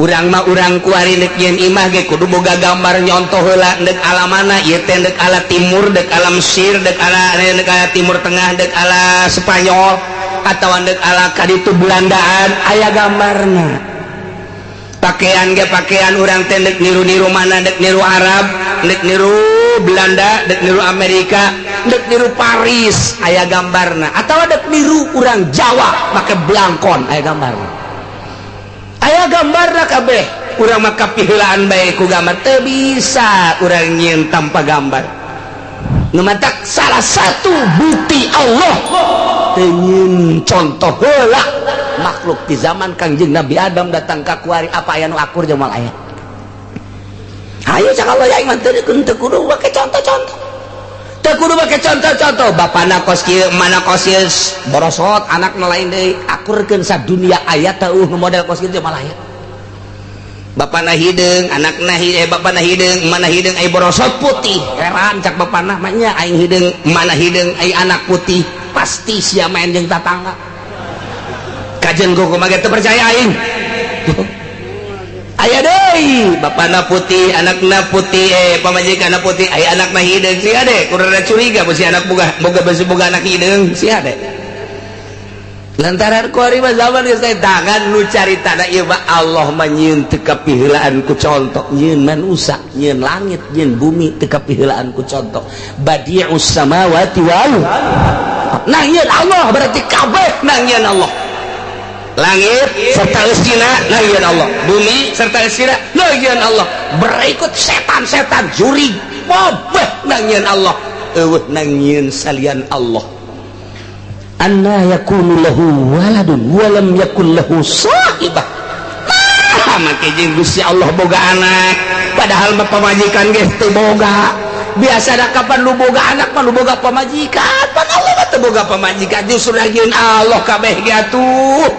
Urang mah, urang kuari neuk nyieun imah ge kudu boga gambar, nyontoh heula deuk ala mana ieu teh, deuk ala timur, deuk ala Mesir, deuk ala Timur Tengah, deuk ala Spanyol atau deuk ala kaditu Belandaan, aya gambarna. Pakaian ge, pakaian urang teh deuk niru-niru mana, deuk niru Arab, deuk niru Belanda, deuk niru Amerika, deuk niru Paris, aya gambarna. Atau deuk niru urang Jawa make blangkon, aya gambarna. Aya gambarna kabeh. Urang mah kapiheulaan bae ku gambar. Teu bisa urang nyieun tanpa gambar. Nu matak salah satu bukti Allah teu nyieun contoh heula makhluk di zaman Kangjeng Nabi Adam datang ka kuari, apa aya nu akur jeung moal aya? Ayo cak Allah, ya iman teu teu kudu make contoh-contoh, teu kudu make contoh-contoh. Bapana kos kieu, mana kos ieu, borosot anak nu lain deui, akurkeun sadunia aya teu nu model kos kieu? Moal aya. Bapana hideung, anakna eh bapana hideung, mana hideung, ai borosot putih. Heran cak bapana, maknya aing hideung, mana hideung, ai anak putih, pasti sia main jeung tatangga. Kajen ku kumaha teu percaya aing. Aya deui, bapana putih, anakna putih, eh pamajikanna putih, ai anakna hideung. Sia de kurang curiga besi anak boga boga besi boga anak hideung sia de. Lantaran kuari mah zaman geus tangan nu caritana ieu mah Allah mah nyieun teu kapiheulaan ku contoh, nyieun manusa, nyieun langit, nyieun bumi teu kapiheulaan ku contoh. Badi'us samawati wal nang nyieun Allah, berarti kabeh nang nyieun Allah. Langit serta eusina nang nyieun Allah, bumi serta eusina nang nyieun Allah. Berikut setan-setan, jurig, kabeh nang nyieun Allah. Eueuh nang nyieun salian Allah. Anna yakunu lahu waladun walam yakun lahu sahibah. Nah, make jeung Gusti Allah boga anak padahal mah pamajikan ge teu boga. Biasa da kapan lu boga anak mah lu boga pamajikan. Pan Allah mah teu boga pamajikan, justru lagieun Allah kabeh ge atuh.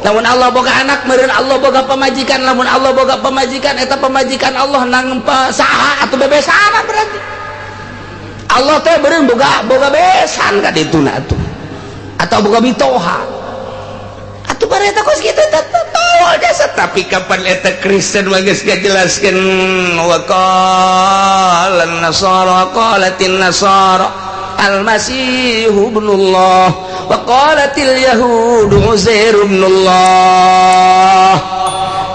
Lamun Allah boga anak meureun Allah boga pamajikan. Lamun Allah boga pamajikan, eta pamajikan Allah nang saha atuh? Bebesan berarti Allah teh beureun boga boga besan ka dituna atuh atau boga mitoha atuh. Bareta kos kitu teh. Mawa jasa, tapi kapan eta Kristen mah geus ngajelaskeun wa qala nasara, qalatin nasara al-masih ibnullah wa qalatil yahudu Uzair ibnullah.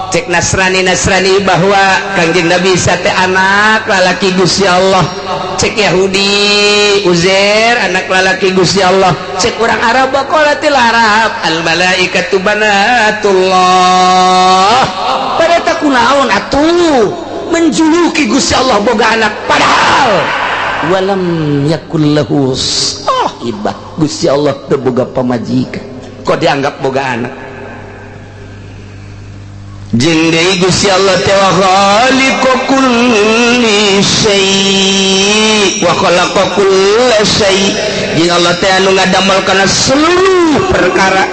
Cek Nasrani Nasrani bahwa Kangjeng Nabi Isa teh anak lalaki Gusti Allah, cek Yahudi Uzair anak lalaki Gusti Allah, cek orang Arab qalatil Arab al malaikatu banatullah. Pada tak kunaon atuh menjuluki Gusti Allah boga anak, padahal walam yakul lahu sahibah, Gusti Allah teu boga pamajikan, kok dianggap boga anak? Jeung deui Gusti Allah teh wa khaliqu kulli syai' wa khalaqa kulla syai', jeung Allah teh anu ngadamel kana seluruh perkara,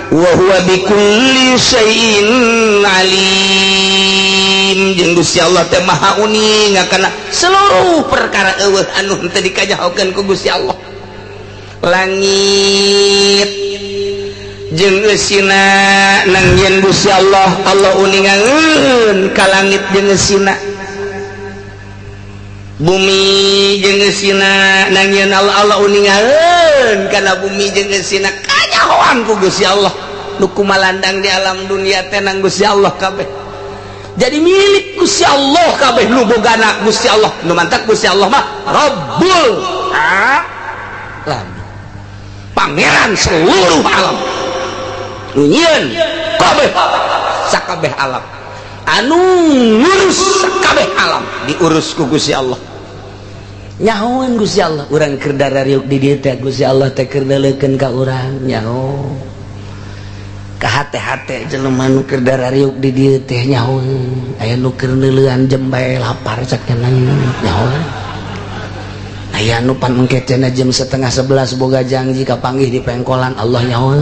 wa huwa bikulli syai'in alim, jeung Gusti Allah teh maha uning kana seluruh perkara, eueuh anu henteu dikanyahokeun ku Gusti Allah. Langit jeung eusina nang yen Gusti Allah, Allah uningangeun ka langit jeung eusina, bumi jeung eusina nang yen Allah, Allah uningangeun kana bumi jeung eusina, kanyahoan ku Gusti Allah. Nu kumalandang di alam dunia teh nang Gusti Allah kabeh, jadi milik Gusti Allah kabeh, nu bogana Gusti Allah. Nu mantak Gusti Allah mah Rabbul Alamin, pangeran seluruh alam, nu nyieun kabeh sakabeh alam, anu ngurus sakabeh alam, diurus ku Gusti Allah. Nyahoan Gusti Allah urang keur darariuk di dieu teh, Gusti Allah teh keur deuleukeun ka urang, nyaho ka hate-hate jelema nu keur darariuk di dieu teh, nyaho aya nu keur neuleuan jembe lapar cak nyaho, aya nu pan engke cenah jam 10.30 boga janji kapanggih di pengkolan, Allah nyaho.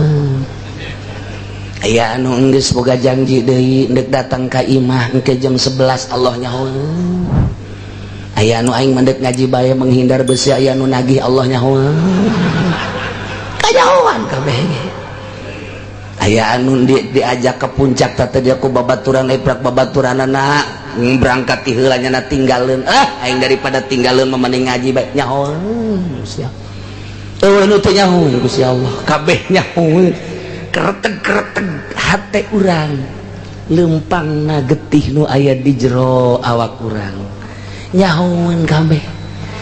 Aya anu enggeus boga janji deui ndek datang ka imah engke jam 11, Allah nyaho. Aya anu aing mendek ngaji bae menghindar besi, aya anu nagih, Allah nyaho. Kanyahoan kabeh ge. Aya anu diajak ke puncak tata dia ku babaturan, eprak babaturanana berangkat ti heula nya tinggalin, ah aing daripada tinggalin mah mending ngaji bae, nyaho Gusti Allah. Eueuh nu teu nyaho Gusti Allah, kabeh nyaho. Kereteg-kereteg hate urang, lempangna getih nu aya di jero awak urang, nyahoan kabeh.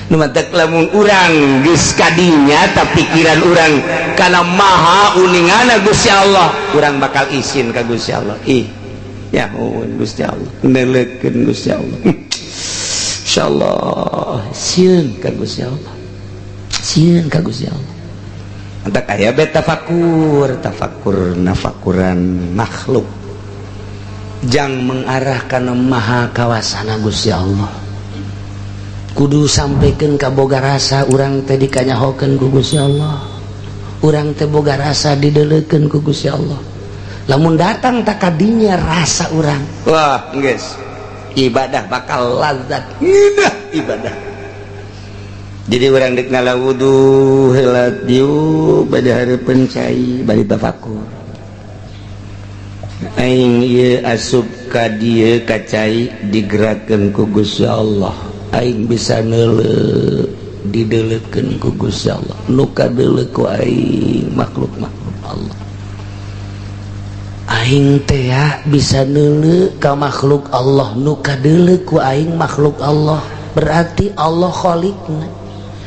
Nu matak lamun urang geus kadinya ta pikiran urang kana maha uningana Gusti Allah, urang bakal isin ka Gusti Allah. Ih, nyahoan Gusti Allah, neuleukeun Gusti Allah, insyaallah sieun ka Gusti Allah, sieun ka Gusti Allah. Mantak aya be tafakur, tafakur nafakuran makhluk jang mengarah kana maha kawasana Gusti Allah. Kudu sampaikan ka boga rasa urang teh dikanyahokeun ku Gusti Allah, urang teh boga rasa dideleukeun ku Gusti Allah. Lamun datang tak kadinya rasa urang, wah geus ibadah bakal lazat, indah ibadah. Jadi urang dek ngala wudu heula dieu bade hareupeun cai bari tafakur, aing ieu asup ka dieu ka cai digerakkeun ku Gusti Allah, aing bisa neuleu dideleukeun ku Gusti Allah, nu kadeuleu ku aing makhluk-makhluk Allah. Aing teh bisa neuleu ka makhluk Allah, nu kadeuleu ku aing makhluk Allah, berarti Allah khaliqna.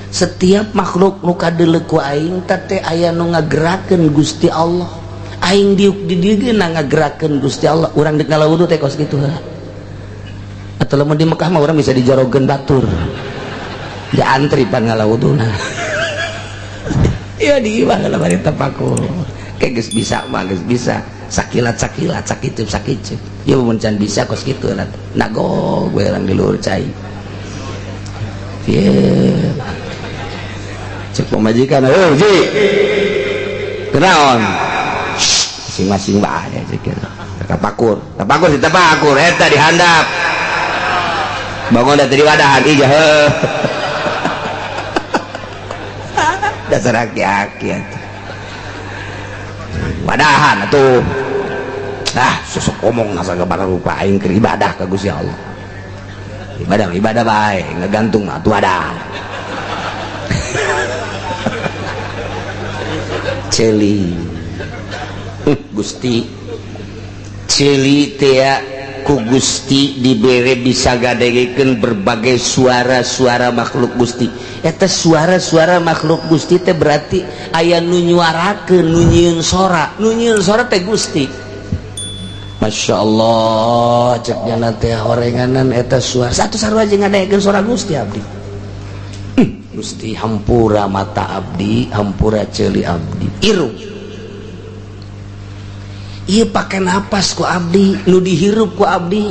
Setiap makhluk nu kadeuleu ku aing teh aya nu ngagerakeun Gusti Allah. Aing diuk di dieu ge ngagerakeun Gusti Allah. Urang dek ngala wudu teh kos kitu heula. Atau lamun di Mekah mah urang bisa dijorogeun batur, diantri pan ngala wuduna. Iya, di imah lah bari tafakur. Kayak geus bisa mah geus bisa, sakilat sakilat, sakitu sakitu ya, mun can bisa kos kitu lah, nagog we urang di luhur cai. Ye, cek pamajikan, "Oh ji, kenaon?" Masing-masing bae cek gitu. Tapakur tapakur si tapakur eta di handap bangun da tadi wadahan ija heuh dasar aki-aki atuh wadahan atuh. Ah, sosok ngomong nasa gabara rupa aing keur ibadah ka Gusti Allah. Ibadah ibadah bae, ngagantung mah atuh ada. Ceuli. Gusti. Ceuli teh ku Gusti dibere bisa gadegekeun berbagai suara-suara makhluk Gusti. Eta suara-suara makhluk Gusti teh berarti aya nu nyuarakeun, nu nyieun sora, nu nyieun sora teh Gusti. Masya Allah, cek jana teh horenganan eta suara. Satu sarua jeung ngadegekeun suara Gusti abdi. Gusti hampura mata abdi, hampura ceuli abdi. Irung. Ieu pake napas ku abdi, nu dihirup ku abdi,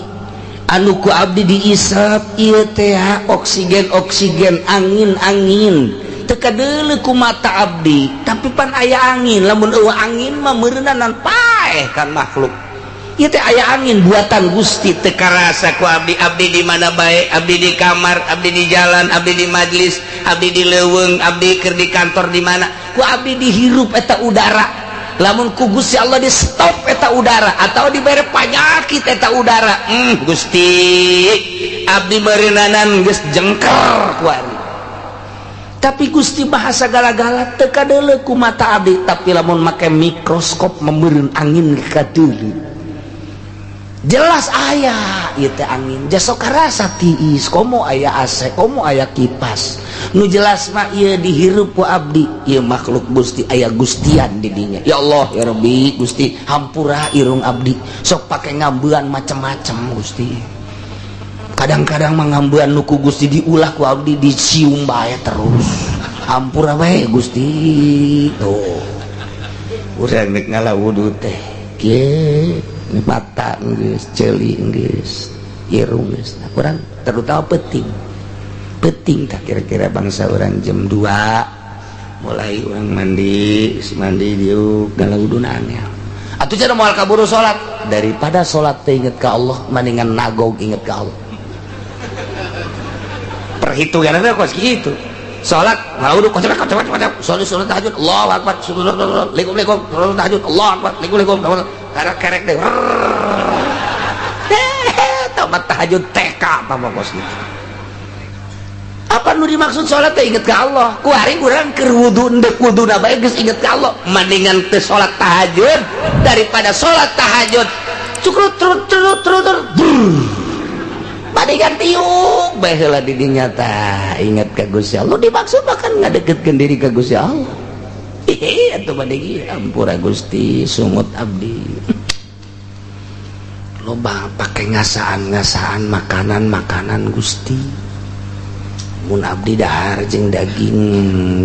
anu ku abdi diisap ieu teh oksigen oksigen, angin angin. Teu kadeuleu ku mata abdi, tapi pan aya angin, lamun eueuh angin mah meureunanan paeh kan makhluk. Ieu teh aya angin buatan Gusti teu karasa ku abdi, abdi di mana bae, abdi di kamar, abdi di jalan, abdi di majlis, abdi di leuweung, abdi keur di kantor di mana, ku abdi dihirup eta udara. Lamun ku Gusti Allah di stop eta udara atau dibere panyakit eta udara, Gusti abdi meureunnanan geus jengker ku abdi. Tapi Gusti bahasa gala-gala teu kadeuleu ku mata abdi, tapi lamun make mikroskop meureun angin kadeuleu jelas aya ieu teh angin, jasok karasa tiis, komo aya AC, komo aya kipas. Nu jelas mah ieu dihirup ku abdi, ieu makhluk Gusti aya gustian di dinya. Ya Allah ya Rabbi Gusti hampura irung abdi, sok pake ngambean macem-macem Gusti. Kadang-kadang mah ngambean nu ku Gusti diulah ku abdi dicium bae terus. Hampura bae Gusti. Tuh. Urang rek ngala wudu teh. Kieu mata geus, ceuli geus, irung geus. Nah, kurang terutama penting. Penting tak kira-kira bangsa orang jam 2 mulai orang mandi, mandi diuk ngala wuduna angel. Atuh cenah moal kaburu salat, daripada salat teh inget ka Allah mendingan nagog inget ka Allah. Perhitunganna kos kitu. Salat ngala wudu kocok kocok kocok, salat salat tahajud Allahu akbar, likum likum salat tahajud Allahu akbar, likum likum kerek-kerek deh. Tamat tahajud TK tambah kos gitu. Apa nu dimaksud salat teh inget ka Allah? Ku hari urang keur wudu endek wuduna bae geus inget ka Allah. Mendingan teu salat tahajud daripada salat tahajud cukrut trut trut trut trut. Mendingan tiuk bae heula di dinya tah inget ka Gusti Allah. Dimaksud mah kan ngadeketkeun diri ka Gusti Allah. Ih atuh bade ampura Gusti sungut abdi. Loba pake ngasaan-ngasaan makanan-makanan Gusti. Mun abdi dahar jeung daging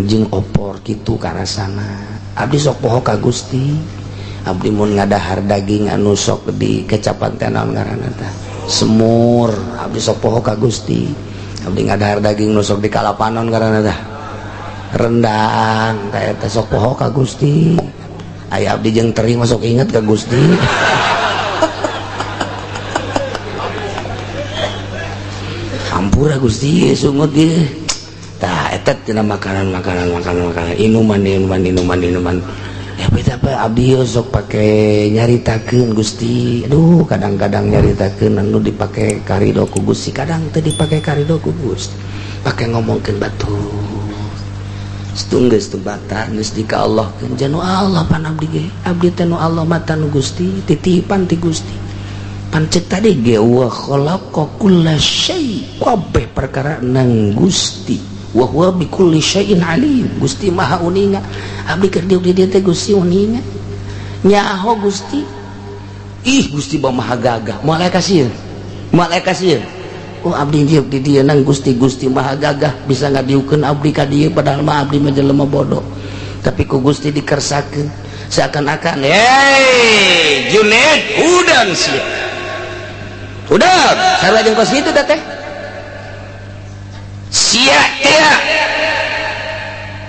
jeung opor kitu karasana. Abdi sok poho ka Gusti. Abdi mun ngadahar daging anu sok di kecapan teh naon ngaranna tah? Semur. Abdi sok poho ka Gusti. Abdi ngadahar daging nu sok di kalapanon ngaranna tah? Rendang teh eta sok poho ka Gusti. Aya abdi jeung teri mah sok inget ka Gusti. Ampura Gusti sungut ieu. Tah eta tina makanan-makanan makanan-makanan inuman inuman inuman inuman. Ya beda apa abdi sok pake nyaritakeun Gusti. Aduh kadang-kadang nyaritakeun anu dipake karido ku Gusti, kadang teu dipake karido ku Gusti. Pake ngomongkeun batur. Setunggeus teu bata geus di ka Allah keun janu Allah pan abdi ge. Abdi teh nu Allah mata nu Gusti, titipan ti Gusti. Pancet tadi ge wa khalaqa kulla syai, kabeh perkara nang Gusti. Wa huwa bi kulli syai'in alim. Gusti Maha uninga. Abdi keur diuk di dieu teh Gusti uninga. Nyaho Gusti. Ih Gusti Maha gagah. Moal aya kasieun. Moal aya kasieun. Oh abdi diuk di dieu nang Gusti, Gusti Maha gagah bisa ngadiukeun abdi ka dieu padahal mah abdi mah jelema bodoh. Tapi ku Gusti dikersakeun seakan-akan, "Hei, Junaid, udang sia." Udah, salah jeung kos kitu teh. Sia teh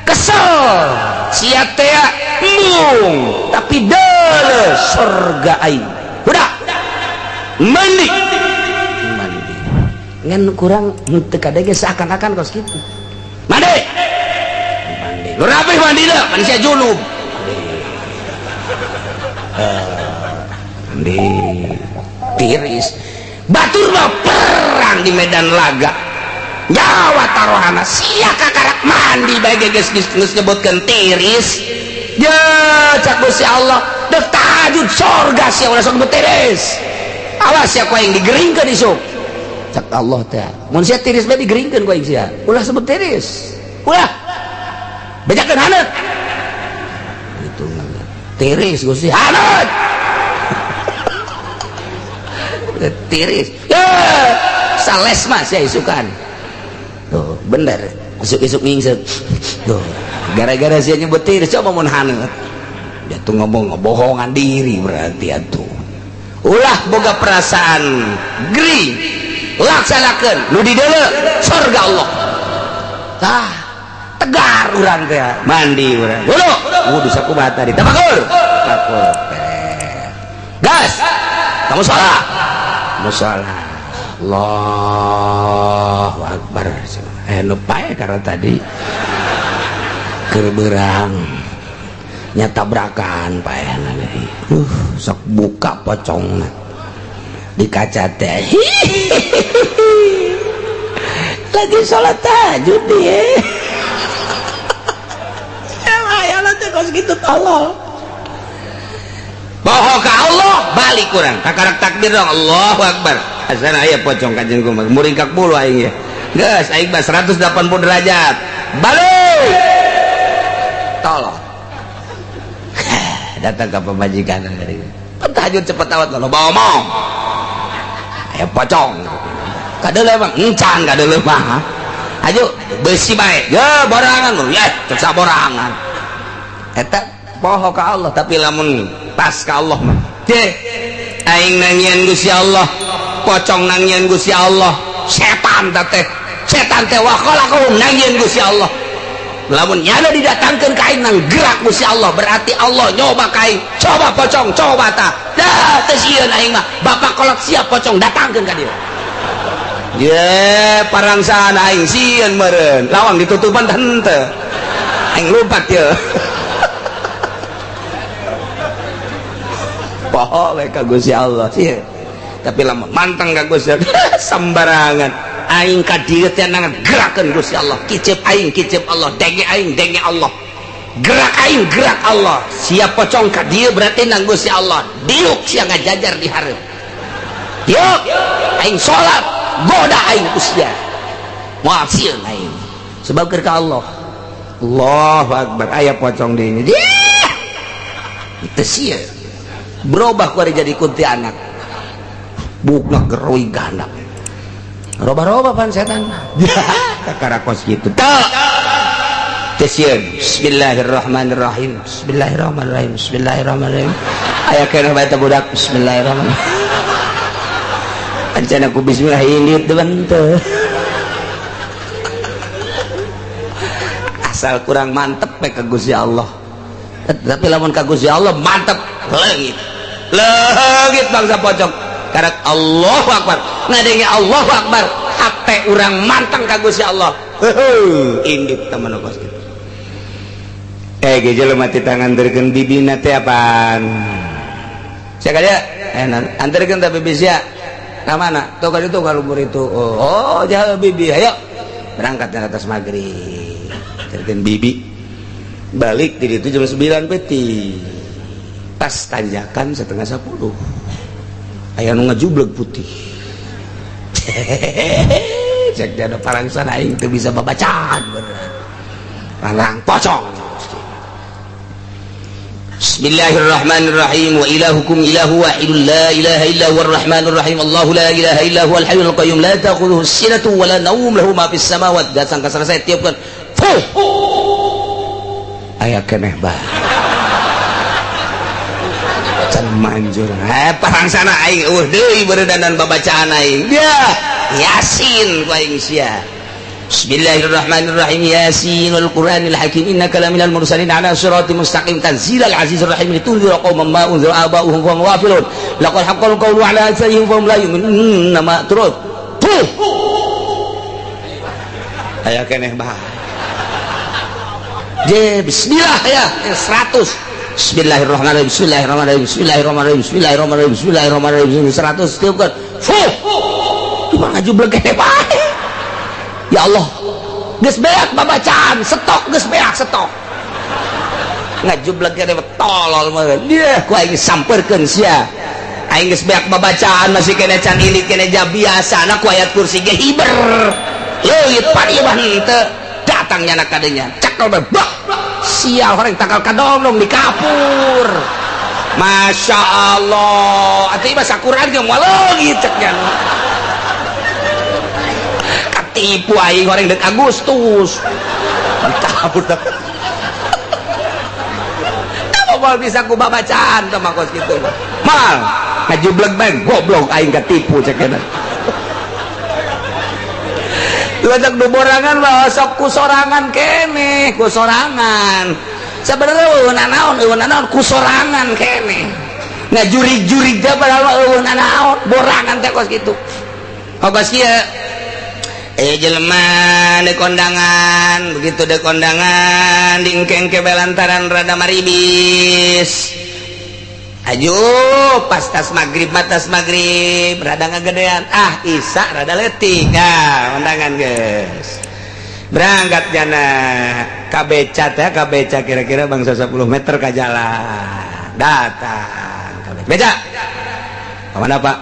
kesel, sia teh embung, tapi deuleu surga aing. Udah. Mandi. Mandi. Ngan kurang teu kadege seakan-akan kos kitu. Mandi. Mandi. Lu rapih mandi dah, manusia junub. Mandi tiris. Batur mah perang di medan laga. Nyawa taruhana sia kakarak mandi bae geus geus nyebutkeun tiris. Ya cak Gusti Allah, dek tahajud sorga sia ulah sok tiris. Awas sia ku aing digeringkeun isuk. Cak Allah teh. Mun sia tiris bae digeringkeun ku aing sia. Ulah sebut tiris. Ulah. Bejakeun haneut. Itu tiris Gusti haneut. Tiris. Ya, sales mas ya isukan. Tuh, bener. Isuk-isuk ngingsek. Tuh, gara-gara sia nyebut tiris coba mun haneut. Dia tuh ngomong ngebohongan diri berarti atuh. Ulah boga perasaan gering. Laksanakeun nu di deuleu surga Allah. Tah, tegar urang teh mandi urang. Wudu, wudu sakumaha tadi? Tafakur. Tafakur. Gas. Kamu salat. Musola. Allahu Akbar. Nu pae karena tadi keur beurang nya tabrakan paehna deui. Sok buka pocongna di kaca teh. Lagi salat tahajud dia. Aya teh kos kitu tolol. Bohong ka Allah balik kurang kakarak takbir dong Allahu Akbar. Asana aya pocong kajen kumaha muringkak bulu aing ya. Geus aing mah 180 derajat. Balik. Tolong. Datang ka pamajikan dari. Tahajud cepet awat lo bawa. Aya pocong. Kadeuleu mah encan kadeuleu mah. Ayo besi bae. Ya borangan lu ya cek saborangan. Eta poho ka Allah tapi lamun pas ka Allah mah. Ceh aing nangian Gusti Allah, pocong nangian Gusti Allah, setan teh. Setan teh wa khalaqahum nangian Gusti Allah. Lamun nyana didatangkeun ka aing nang gerak Gusti Allah, berarti Allah nyoba ka aing. Coba pocong, coba ta. Dah teu sieun aing mah. Bapak kolot siap pocong datangkeun ka dieu. Ye, parangsaan aing sieun meureun. Lawang ditutupan teh henteu. Aing lupat ye. Poho we ka Gusti Allah sieun. Tapi lamun manteng ka Gusti Allah sembarangan. Aing ka dieu teh nang gerakeun Gusti Allah. Kicep aing kicep Allah, denge aing denge Allah. Gerak aing gerak Allah. Siap pocong ka dieu berarti nang Gusti Allah. Diuk sia ngajajar di hareup. Diuk aing salat, goda aing ku sia. Moal sieun aing. Sebab keur ka Allah. Allahu Akbar aya pocong di ini. Teu sieun. Berubah ku ari jadi kuntianak. Bukna geroi ganda. Roba-roba pan setan mah. Kakara kos kitu. Teu. Teu sieun. Bismillahirrahmanirrahim. Bismillahirrahmanirrahim. Bismillahirrahmanirrahim. Aya keneh bae teh budak. Bismillahirrahmanirrahim. Ancana ku bismillah indit teu henteu. Asal kurang mantep we ka Gusti Allah. Tapi lamun ka Gusti Allah mantep leungit. Leungit bangsa pocong. Karak Allahu Akbar. Ngadenge Allahu Akbar. Hate urang manteng ka Gusti Allah. Heuh, indit teman kos kitu. Ge jelema ti tangan anterkeun bibina teh apaan? Sia ka dieu? Anterkeun ta bibi sia. Ka mana? Tuh ka ditu ka luhur itu. Oh, jauh bibi. Ayo. Berangkat ke atas maghrib. Anterkeun bibi. Balik di ditu jam 9 peti. Pas tanjakan 9:30. Aya nu ngajubleg putih. Cek dia ada parangsan aing teu bisa babacaan bener. Parang pocong. Bismillahirrahmanirrahim. Wa ilahukum ilahu wahidun la ilaha illa huwar rahmanur rahim. Allahu la ilaha illa huwal hayyul qayyum la ta'khudhuhu sinatun wa la nawm lahu ma fis samawati. Datang ka selesai tiupkeun. Fuh. Aya keneh bae. Can manjur. Parangsana aing eueuh deui beuredanan babacaan aing. Dia Yasin ku aing sia. Bismillahirrahmanirrahim. Yasin wal Qur'anil Hakim innaka laminal mursalin ala siratim mustaqim tanzilal azizir rahim litunzira qauman ma unzira aba'uhum fa hum ghafilun. Laqad haqqal qawlu ala aktsarihim fa hum la yu'minun. Nama turut. Puh. Aya keneh bae. Je bismillah ya 100. Bismillahirrahmanirrahim, bismillahirrahmanirrahim, bismillahirrahmanirrahim, bismillahirrahmanirrahim, bismillahirrahmanirrahim, 100 tiupkeun. Fuh, cuma ngajublek kene bae. Ya Allah, geus beak babacaan stok, geus beak stok, ngajublek kene, tolol mah dia. Ku aing samperkeun sia, aing geus beak babacaan masih kene can ilit kene. Ja biasana ku ayat kursi ge hiber leuit, pan ieu mah henteu. Datang nyana kadenya, cekel bae, bah sial, horeng tangkal kadondong dikapur. Masya Allah, atuh ieu mah sakuran ge moal leungit, cek nya. Katipu aing, horeng dek Agustus dikapur. Apa moal bisa ku babacaan teh mah kos kitu mah? Mal ngajublek bae, goblok, aing katipu, cek nya. Lantak du borangan mah sok ku sorangan kene, ku sorangan. Sebenarnya eueuh naon, eueuh naon, ku sorangan kene. Nah, jurig-jurig teh padahal mah eueuh naon, borangan teh kos kitu. Oh, kos kieu. Eh, jelema di kondangan, begitu di kondangan diengke-engke lantaran rada maribis. Ayo pas tas maghrib, tas maghrib rada ngagedean, ah isa rada letik. Nah, undangan guys, berangkat jana ka beca teh, ka beca kira-kira bangsa 10 meter ke jalan. Datang ka beca, kemana, Pak?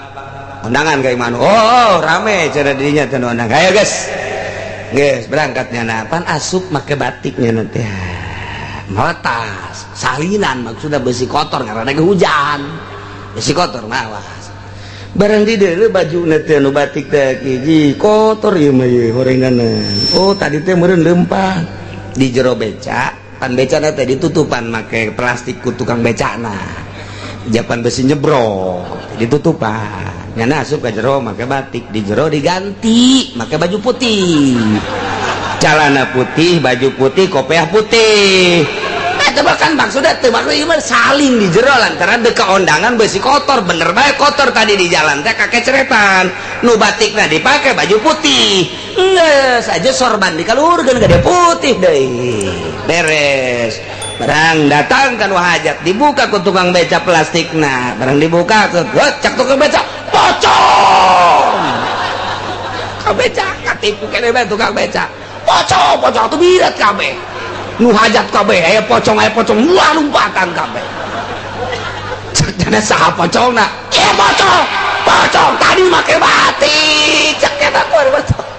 Undangan kayak mana? Oh, rame cara dirinya teh undangan. Ayo guys, guys, berangkatnya. Nah, pan asup make batiknya nanti meretas salinan, maksudnya besi kotor karena ada hujan, besi kotor mawas barang di deuleu baju teh nu batik teh hiji kotor ieu mah, ieu horenganan. Oh, tadi teh meureun leumpang di jero beca. Pan beca teh ditutupan make plastik ku tukang becana, japan besi nyebrok ditutupan. Nyana asup ke jero make batik, di jero diganti make baju putih, celana putih, baju putih, kopiah putih. Eta kan maksudnya teu maksud ieu mah saling di jero lantaran deka ondangan besi kotor, bener bae kotor tadi di jalan teh kakeceretan. Nu batikna dipake baju putih, geus aja sorban dikaluhurkeun gede putih deui, beres. Barang datang kan hajat, dibuka ku tukang beca plastikna. Barang dibuka, cak tukang beca, "Pocong!" Tukang beca katipu kene bae. Tukang beca, "Pocong, pocong!" Tuh birat kabeh nu hajat kabeh, "Aya pocong, aya pocong!" Wah, lompatan kabeh. Cek jana, "Saha pocongna?" "Iya, pocong, pocong tadi make batik," cek eta. Pocong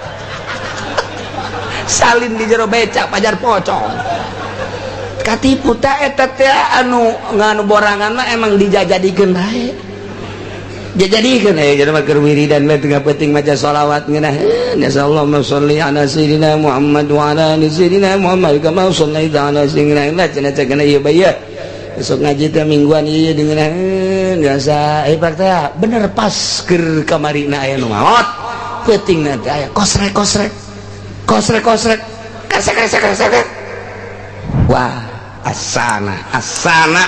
salin di jero beca pajar pocong, katipu teh. Eta teh anu nganu borangan mah emang dijajadikeun bae, jajadikeun. Eh, jadi mah keur wiridan mah tengah penting maca sholawat ngeunah, Allahumma sholli ala sayyidina Muhammad wa ala ali sayyidina Muhammad kama shallaita ala sayyidina. Cenah cenah ieu bae besok ngaji teh mingguan ieu dengan biasa. Eh, pak teh bener, pas keur kamarina aya nu maot, peutingna teh aya kosrek kosrek kosrek kosrek kresek kresek kresek. Wah, asana asana.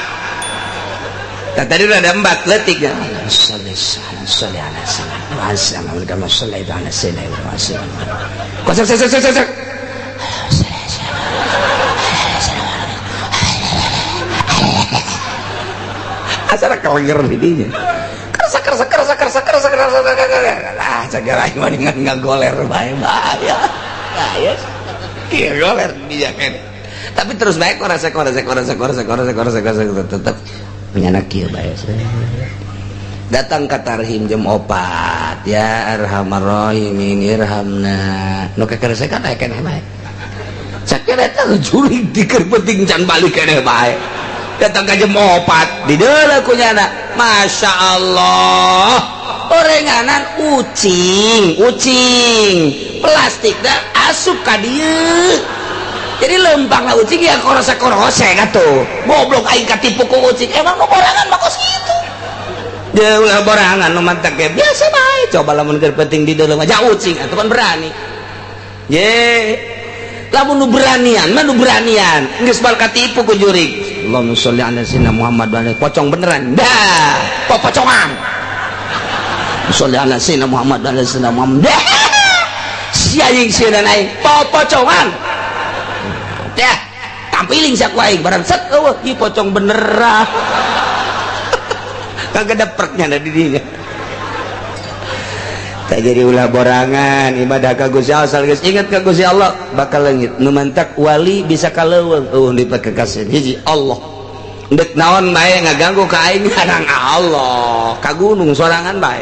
Nah, tadi udah ada empat letik ya. Sholli sholli ala sayyidina kama shallaita ala sayyidina. Kosrek kosrek kosrek kosrek. Asal kelenger didinya. Kerasa kerasa kerasa kerasa kerasa kerasa kerasa. Ah, segala mendingan ngagoler bae, bahaya. Bahaya. Iya, goler dia kan. Tapi terus bae korasa korasa korasa korasa korasa korasa korasa, tetep menyanak kieu bae. Datang ke tarhim jam 4, ya arhamar rahimin irhamna. Nu kekeresekan aya keneh bae. Sakieu eta jurig dikeur penting can balik keneh bae. Datang ke jam 4 di deuleu ku nyana. Masya Allah, orenganan ucing ucing plastik dah asup ka dieu, jadi lempang lah ucing ya, korose korose atuh. Goblok, aing katipu ku ucing. Emang nu borangan mah kos kitu, dia ulah borangan nu mantak ge biasa bae. Coba lamun keur penting di deuleu mah ja ucing atuh kan berani ye. Lamun nu beranian mah, nu beranian geus bal katipu ku jurig. Allahumma sholli ala sayyidina Muhammad wa ala, pocong beneran dah, popocongan. Sholli ala sayyidina Muhammad wa ala sayyidina Muhammad dah, si aing, si dan aing popocongan dah. Tampiling sia ku aing barang set eueuh ieu pocong beneran. Kagak ada perknya di dinya. Tak jadi ulah borangan ibadah ka Gusti Allah, asal geus inget ka Gusti Allah bakal leungit. Nu mantak wali bisa ka leuweung eueuh dipakekaseun hiji Allah. Ndek naon bae ngaganggu ka aing karang Allah, ka gunung sorangan bae.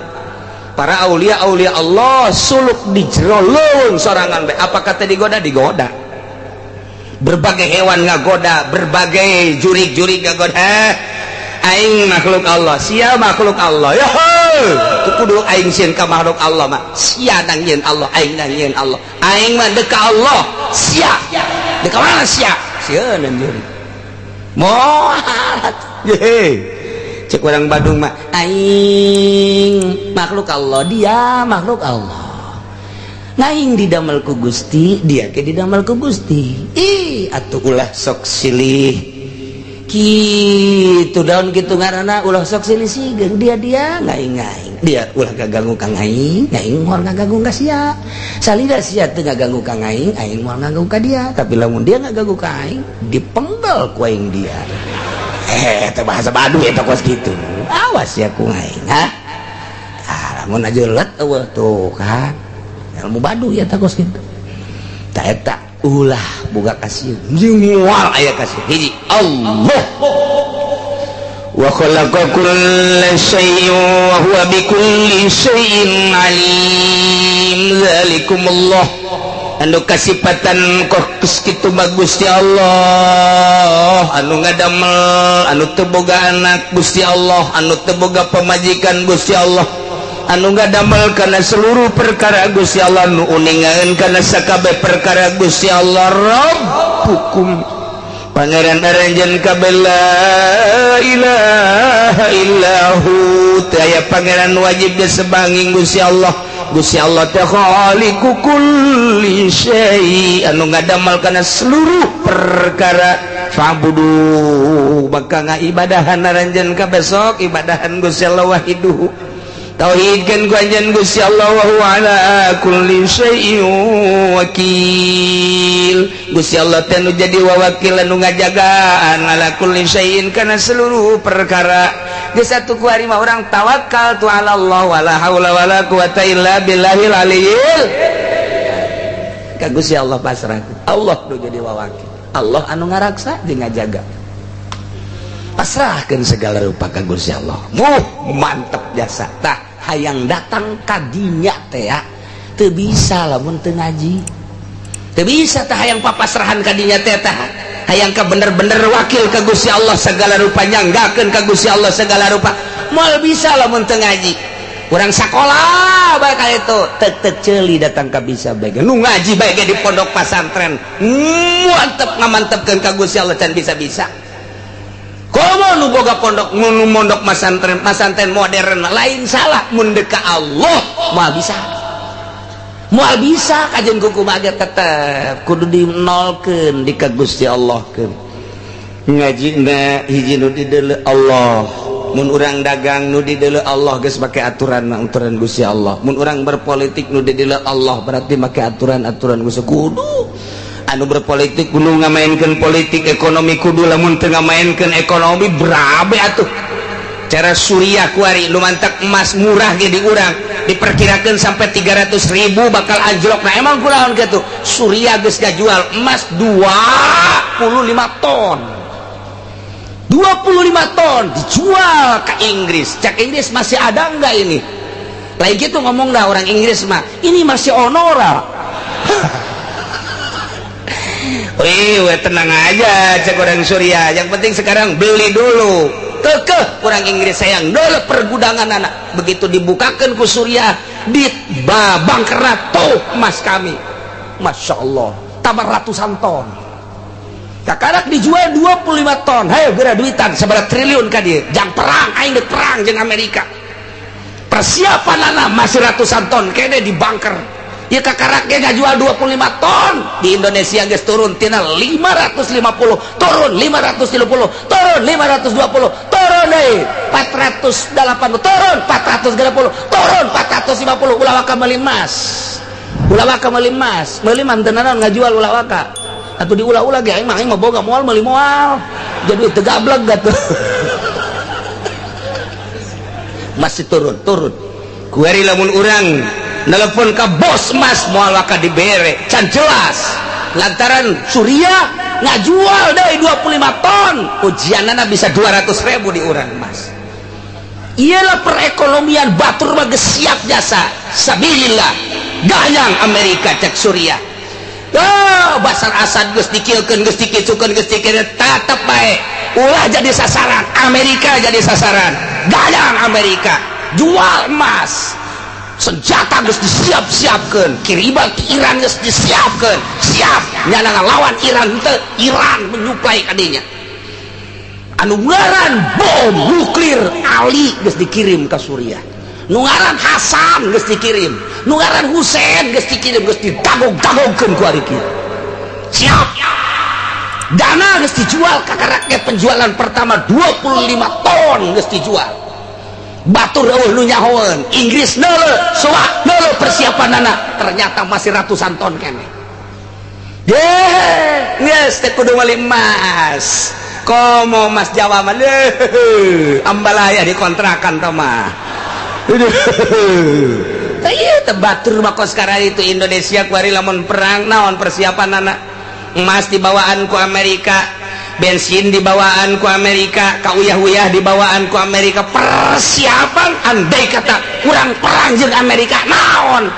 Para aulia aulia Allah suluk di jero leuweung sorangan bae. Apa kata digoda? Digoda. Berbagai hewan ngagoda, berbagai jurik-jurik ngagoda. Aing makhluk Allah, sia makhluk Allah. Ya kudu aing sieun ka makhluk Allah mah. Sia nang nyieun Allah, aing nang nyieun Allah. Aing mah deuk ka Allah, sia. Deuk ka mana sia? Sieun jurik. Moal. Ye. Cek orang Badung mah, aing makhluk Allah, dia makhluk Allah. Aing didamel ku Gusti, dia ke didamel ku Gusti. Ih, atuh ulah sok silih. Gitu daun gitu ngaranna ulah sok silih sigeung, dia dia ngaing ngaing. Dia ulah gaganggu ka aing, aing moal ngaganggu ka sia. Salida sia teu ngaganggu ka aing, aing moal ngaganggu ka dia. Tapi lamun dia ngaganggu ka aing, dipenggal ku aing dia. Teh bahasa Baduy eta kos kitu. Awas ya ku aing, ha? Ah, lamun aja let eueuh tuh kan. Ilmu Baduy eta kos kitu. Ta eta ulah boga kasih moal aya kasih hiji Allah. Wa khalaqa kulla syai'in wa huwa bikulli syai'in alim. Zalikumullah anu kasipatan kos kitu mah Gusti Allah, anu ngadamel, anu teu boga anak Gusti Allah, anu teu boga pamajikan Gusti Allah, anu ngadamel kana seluruh perkara Gusti Allah, nu uningaeun kana sakabeh perkara Gusti Allah. Rabbukum pangeran aranjeun kabeh, la ilaha illahu, teu aya pangeran wajib disebanging Gusti Allah. Gusti Allah teh khaliqu kulli syai, anu ngadamel kana seluruh perkara. Fa'budu, maka ngaibadahan aranjeun kabeh, sok ibadahan Gusti Allah, wahiduhu, tauhidkeun ku anjeun Gusti Allah, wa huwa ala kulli syai'in wakil. Gusti Allah teh nu jadi wawakil, anu ngajagaan, ala kulli syai'in kana seluruh perkara. Geus satu ku hari mah urang tawakal tu ala Allah, wala haula wala quwata illa billahil aliyil. Ka Gusti Allah pasrah. Allah nu jadi wawakil, Allah anu ngaraksa jeung ngajaga. Pasrahkeun segala rupa ka Gusti Allah. Muh mantep jasa. Tah hayang datang kadinya teh ya teu bisa lamun teu ngaji, teu bisa. Tah hayang papasrahan kadinya teh, tah hayang ka bener-bener wakil ka Gusti Allah segala rupa, nyanggakeun ka Gusti Allah segala rupa, moal bisa lamun teu ngaji. Urang sakola bae ka itu tek tek ceuli datang ka bisa bae. Nu ngaji bae ge di pondok pasantren mantep ngamantepkeun ka Gusti Allah can bisa-bisa. Komo nu boga pondok, nu mondok masantren, masantren modern lain salah, mun deuk ka Allah moal bisa, moal bisa. Kajian kuku mah tetep kudu dinolkeun di ka Gusti Allah keun. Ngaji na hiji nu dideuleu Allah. Mun urang dagang nu dideuleu Allah, geus make aturan aturan Gusti Allah. Mun urang berpolitik nu dideuleu Allah, berarti make aturan aturan Gusti. Kudu anu berpolitik kudu ngamainkeun politik ekonomi, kudu. Lamun teu ngamainkeun ekonomi berabe atuh cara Suriah kuari? Lu mantak emas murah ge di urang diperkirakan sampai 300 ribu bakal anjlok. Nah, emang kunaon gitu Suriah geus jual emas 25 ton, 25 ton dijual ke Inggris. Cak Inggris, "Masih ada enggak ini?" Lain gitu ngomong dah orang Inggris mah, "Ini masih onora." "Wih, tenang aja," cek orang Suriah. "Yang penting sekarang beli dulu." Kekeh orang Inggris sayang dulu pergudangan anak. Begitu dibukakan ku Suriah di babang tuh emas kami. Masya Allah, tambah ratusan ton. Kakarak dijual 25 ton. Hayo geura duitan seberapa triliun ka dia. Jang perang, aing dek perang jeung Amerika. Persiapan anak masih ratusan ton kene di bunker. Ya kakaraknya jual 25 ton di Indonesia geus turun tina 550, turun 530, turun 520, turun deui 480, turun 430, turun 450. Ulah waka meuli emas, ulah waka meuli emas, meuli mah teu naon, ngajual ulah waka. Atuh diulah-ulah ge aing mah boga moal meuli moal. Jadi teu gablek atuh. Masih turun. Kuari lamun urang nelpon ka bos emas moal waka dibere, can jelas. Lantaran Suriah ngajual deui 25 ton, ujianana bisa 200.000 di urang emas. Iyalah perekonomian batur mah geus siap jasa sabilillah gayang Amerika cek Suriah. Oh, Basar Asad geus dikilkeun, geus dikitukeun, geus dikira tetep bae ulah jadi sasaran Amerika, jadi sasaran gayang Amerika jual emas, senjata geus disiap-siapkeun, kiriman ke Iran geus disiapkeun, siap nyana ngalawan Iran teu Iran menyuplai kadinya. Anu ngaran bom nuklir Ali geus dikirim ke Suriah, nu ngaran Hasan geus dikirim, nu ngaran Husein geus dikirim, geus didagog-dagogkeun ku ari kieu. Siap. Dana geus dijual ka rakyat, penjualan pertama 25 ton geus dijual. Batur eueuh nu nyahoeun, Inggris neuleuh, soa neuleuh persiapanana, ternyata masih ratusan ton keneh. Ye, geus teh kudu meuli emas. Komo Mas Jawa mah leuh, ambalaya dikontrakan tah mah. Tah ieu teh batur mah kos sekarang itu Indonesia kuari lamun perang naon persiapanana? Emas dibawaan ku Amerika, bensin dibawaan ku Amerika, kauyah-uyah dibawaan ku Amerika, persiapan andai kata kurang perang jeung Amerika naon?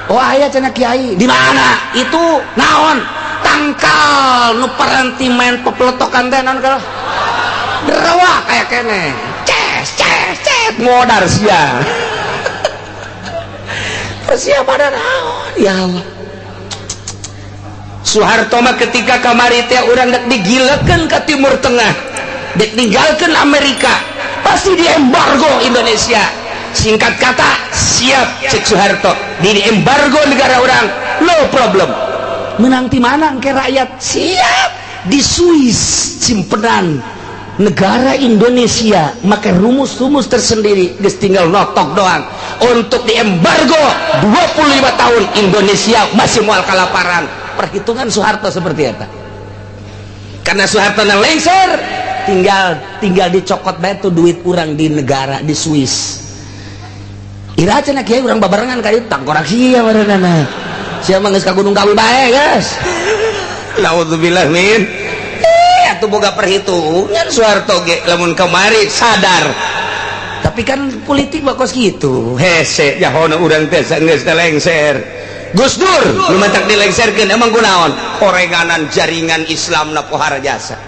Oh aya cenah kiai, di mana? Itu naon? Tangkal nu paranti main pepeletokan teh naon kalau derewa kayak kene ces ces ces modar sia persiapan naon ya Allah. Soeharto mah ketika kamari teh urang dek digilekeun ke Timur Tengah, dek ninggalkeun Amerika, pasti diembargo Indonesia. Singkat kata siap cek Soeharto, di embargo negara orang no problem. Menang di mana ke rakyat siap di Swiss simpenan negara Indonesia maka rumus-rumus tersendiri geus tinggal notok doang untuk diembargo 25 tahun Indonesia masih mual kalaparan. Perhitungan Soeharto seperti apa? Karena Soeharto na lengser tinggal dicokot bae tuh duit urang di negara di Swiss. Ira cenah kiai urang babarengan ka ieu tangkorak sia barenana. Sia mah geus ka Gunung Kawi bae geus. Naudzubillah min. Atuh boga perhitungan Soeharto ge lamun kamari sadar. Tapi kan politik mah kos kitu. Hese jahona urang teh geus teh lengser. Gus Dur nu matak dilengserkeun emang kunaon? Oreganan jaringan Islam na pohara jasa.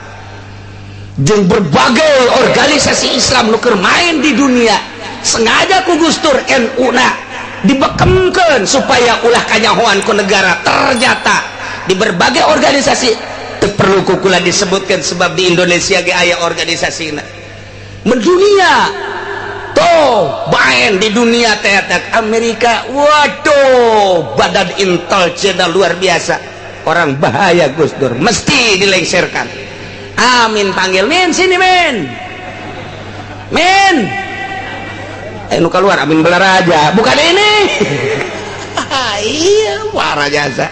Jeung berbagai organisasi Islam nu keur main di dunia sengaja ku Gus Dur NU na dibekemkeun supaya ulah kanyahoan ku negara. Ternyata di berbagai organisasi teu perlu ku kula disebutkan sebab di Indonesia ge aya organisasina mendunia tuh main di dunia teh Amerika. Waduh, badan intelijen luar biasa, orang bahaya Gus Dur mesti dilengserkan. Amin panggil min sini min min nu keluar Amin Balaraja bukan ini. Iya warah jasa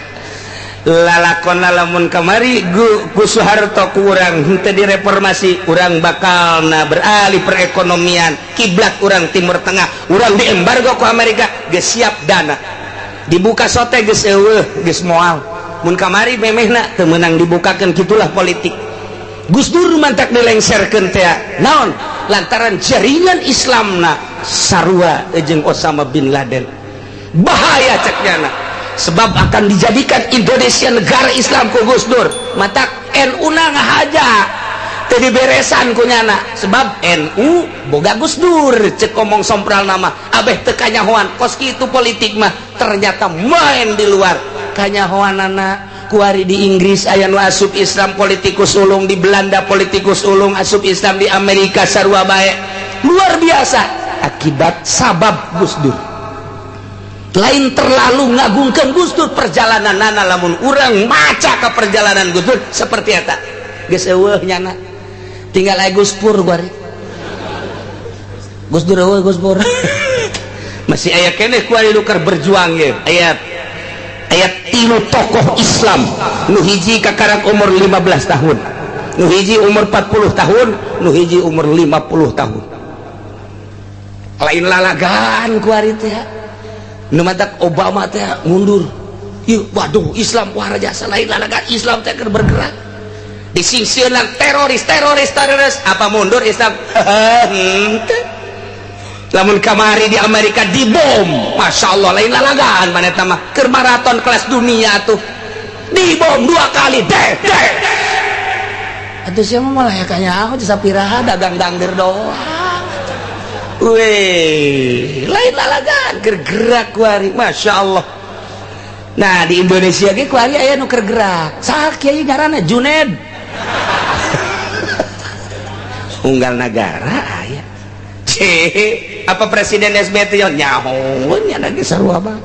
lalakon lamun kamari ku Soeharto kurang henteu direformasi urang bakal na beralih perekonomian kiblat urang Timur Tengah, urang diembargo ku Amerika geus siap dana dibuka sote geus eueuh geus moal mun kamari memehna teu meunang dibukakeun. Kitulah politik. Gus Dur mantak dilengserkeun teh naon lantaran jaringan Islamna sarua jeung Osama bin Laden, bahaya cek nyana sebab akan dijadikan Indonesia negara Islam ku Gus Dur. Matak NU na ngahaja teu diberesan ku nyana sebab NU boga Gus Dur cek ngomong sompral nama abeh teu kanyahoan kos kitu politik mah. Ternyata main di luar kanyahoanana kuari di Inggris aya nu asup Islam politikus ulung, di Belanda politikus ulung asup Islam, di Amerika sarua bae. Luar biasa akibat sabab Gus Dur. Lain terlalu ngagungkan Gus Dur perjalanan nana, lamun urang maca ke perjalanan Gus Dur seperti eta geus eueuh nyana tinggal aya Gus Pur kuari. Gus Dur eueuh, Gus Pur masih aya keneh kuari nu keur berjuang ye aya. Aya 3 tokoh Islam nu hiji kakarak umur 15 tahun, nu hiji umur 40 tahun, nu hiji umur 50 tahun. Lain lalagan kuari teh. Nu matak Obama teh mundur. Ieu waduh Islam wah jasa lain lalagan Islam teh keur bergerak. Disingsieunan teroris teroris teroris apa mundur Islam? Henteu. Lamun kamari di Amerika dibom, Masya Allah lain lalagan mana mah keur maraton kelas dunia tuh dibom 2 kali deh deh. Atuh sia mah malah kayaknya aku sapiraha dagang dangdir doang. Weh, lain lalagan keur gerak kuari, Masya Allah. Nah di Indonesia ge kuari aya nu keur gerak. Saha kiai ngaranna Juned. Unggal nagara aya. Apa presiden SBY nyaho nya lagi sarua mah.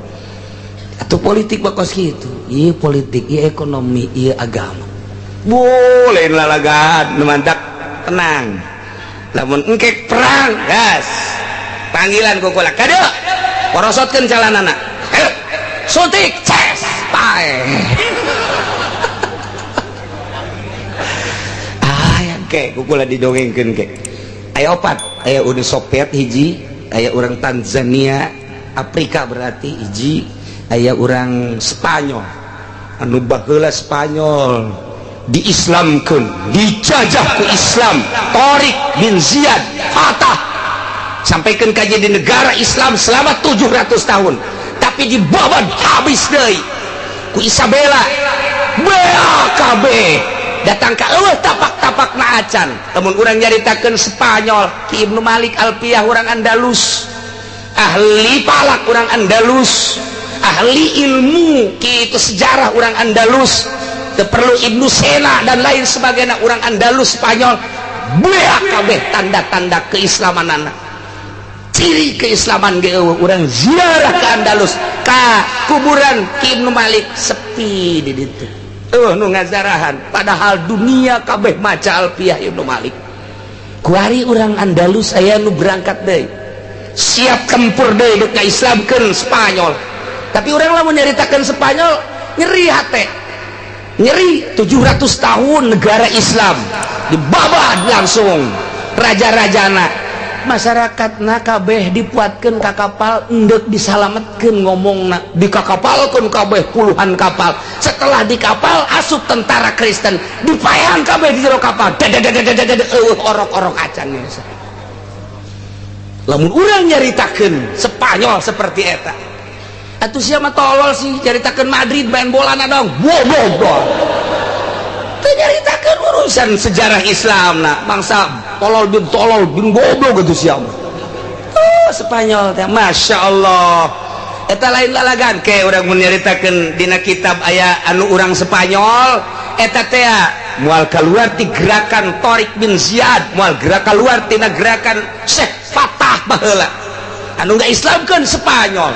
Atuh politik bakos kitu. Ieu politik, ieu ekonomi, ieu agama. Boleh lalagan nu mantak tenang. Lamun engkek perang, gas. Panggilan ku kula kade. Porosotkeun calanana. Suntik, ces, pae. Ah, ya ke ku kula didongengkeun ke. Aya opat, aya Uni Soviet hiji, aya orang Tanzania, Afrika berarti hiji, aya orang Spanyol. Anu baheula Spanyol diislamkeun, dijajah ku Islam, Tariq bin Ziyad fatah. Sampaikan kaji di negara Islam selama 700 tahun, tapi dibabat habis deui ku Isabella. BAKB datang ka eueuh tapak-tapak na acan. Lamun urang nyaritakeun Spanyol, Ki Ibnu Malik Alpiyah urang Andalus, ahli palak urang Andalus, ahli ilmu kitu sejarah urang Andalus, teu perlu Ibnu Sena dan lain sebagainya urang Andalus Spanyol. BAKB tanda-tanda keislamanana. Ciri keislaman ge eueuh urang ziarah ke Andalus ka kuburan Ki Ibnu Malik sepi di ditu. Nu ngazarahan padahal dunia kabeh maca Alpiyah Ibnu Malik. Kuari urang Andalus aya nu berangkat deui, siap tempur deui deuk ngaislamkeun Spanyol. Tapi urang lamun nyaritakeun Spanyol nyeri hate. Nyeri 700 tahun negara Islam dibabad langsung raja-rajana. Masyarakatna kabeh dipuatkeun ka kapal endek disalametkeun ngomongna dikakapalkeun kabeh puluhan kapal. Setelah di kapal asup tentara Kristen dipaehan kabeh di jero kapal. Eueuh orok-orok acan geus. Lamun urang nyaritakeun Spanyol seperti eta. Atuh sia mah tolol sih nyaritakeun Madrid main bola na dong. Bodoh. Teu nyaritakeun urusan sejarah Islam na bangsa tolol bin goblok gitu sia mah. Oh, Spanyol teh Masya Allah. Eta lain lalagan ke urang mun nyaritakeun dina kitab aya anu urang Spanyol eta teh moal kaluar ti gerakan Tariq bin Ziyad, moal gerak kaluar tina gerakan Syekh Fatah baheula anu ngaislamkeun Spanyol.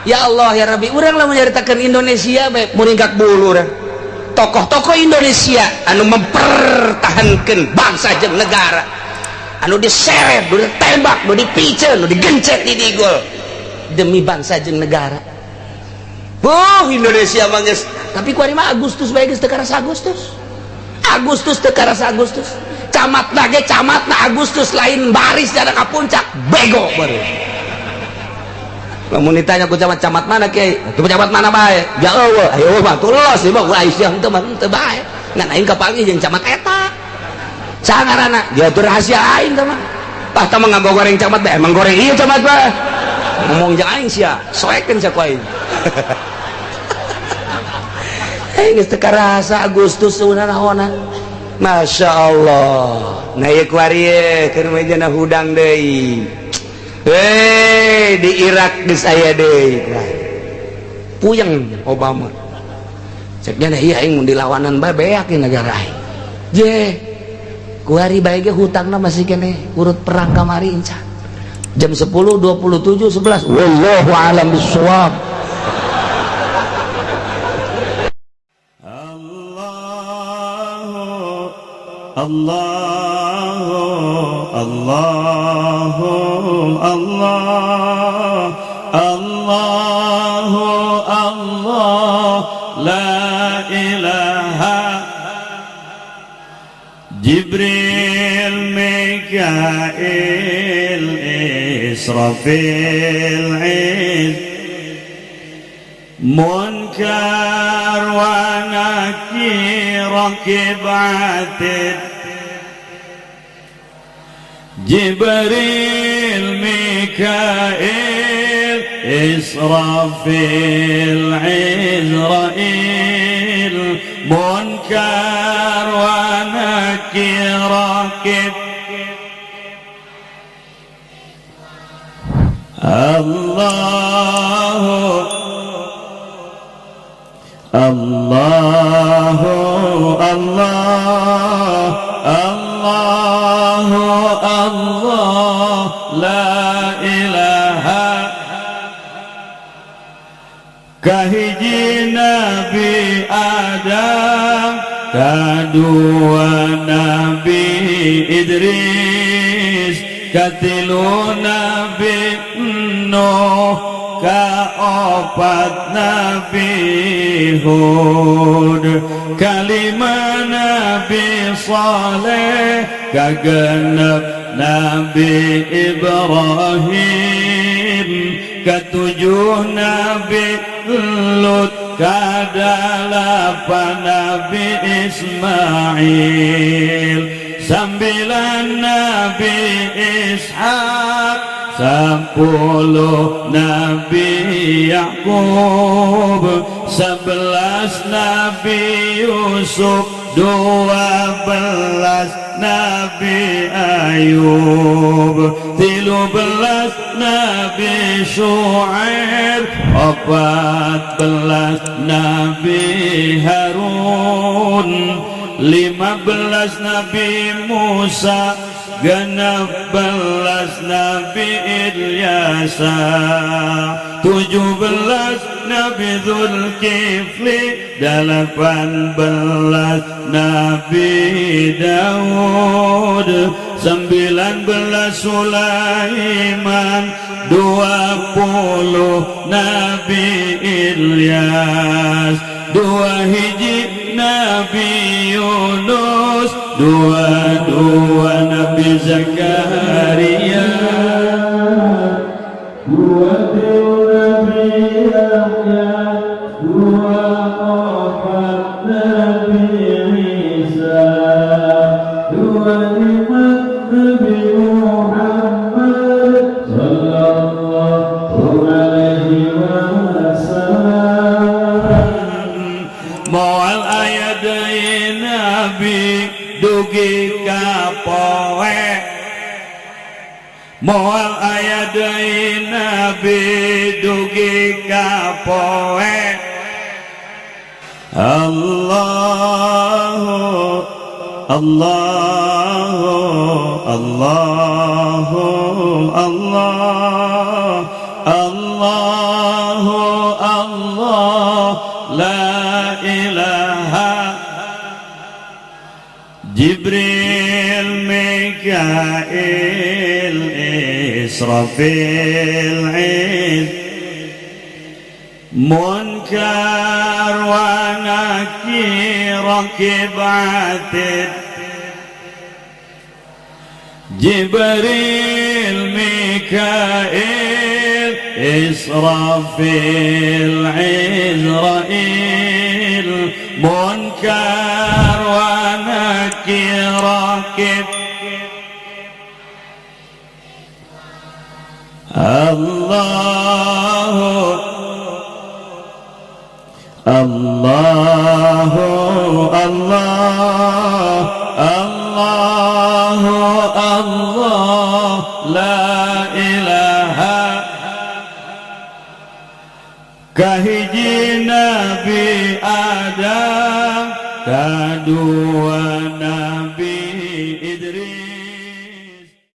Ya Allah ya Rabbi, urang lamun nyaritakeun Indonesia bae muringkak bulu urang. Tokoh-tokoh Indonesia anu mempertahankan bangsa jeung negara anu diseret, nu ditembak, nu dipiceun, nu digencet di digol demi bangsa jeung negara. Buh, Indonesia mah geus, tapi kuari mah Agustus bae geus teu karasa Agustus. Agustus teu karasa Agustus. Camatna ge camatna Agustus lain baris jada ka puncak, bego baru. Lamun ditanya ku camat, camat mana kiai? Tuh camat mana bae? Ya eueuh, ayo mah tulos ieu mah ulah sia henteu mah henteu bae. Ngan aing kapanggih jeung camat eta. Saha ngaranna? Dia tuh rahasia aing teh mah. Tah tah mah ngagoreng camat bae, emang goreng ieu camat bae. Ngomong jeung aing sia, soekeun sia ku aing. Geus teu karasa Agustus naona. Masya Allah. Nah ieu kuari keur mejana hudang deui. Hei, di Irak geus aya deui. Puyeng Obama. Ceknya nah iya aing mun dilawanan bae beak di negara aing. Je. Kuari bae ge hutangna masih keneh urut perang kamari inca. Jam 10, 27, 11. Wallahu a'lam bissawab. Allah, Allah, Allah, Allah, Allah. Mikail Israfil Munkar wa Nakir Atid Jibril Mikail Israfil Izrail Munkar wa Nakir Allah Allah Allah Allah Allah la ilaha. Kahiji Nabi Adam, kadua Nabi Idris, katilu Nabi Nuh, kaopat Nabi Hud, kalima Nabi Saleh, kagenep Nabi Ibrahim, ketujuh Nabi Lut, kadalapan Nabi Ismail, 9 Nabi Ishak, 10 Nabi Yakub, 11 Nabi Yusuf, 12 Nabi Ayub, 13 Nabi Shu'aib, 14 Nabi Harun, 15 Nabi Musa, 16 Nabi Ilyasa, 17 Nabi Zulkifli, 18 Nabi Daud, 19 Sulaiman, 20 Nabi Ilyas, 2 hiji Nabi Yunus, 22 Nabi Zakaria, 2 Nabi Yahya, 24 Nabi Isa, 25 Nabi Muhammad sallallahu alaihi wasallam. Moal aya deui Nabi dugi ka poe, moal aya deui Nabi dugi ka poe. Allahu Allahu Allahu Allah Allahu Allah la ilaha. Jibril Mikail Israfil Munkar wa Nakir Atid Jibril Mikail Israfil Izrail Munkar wa Nakir Allahu Allahu Allah Allahu Allah la ilaha. Kahiji Nabi Adam, kadua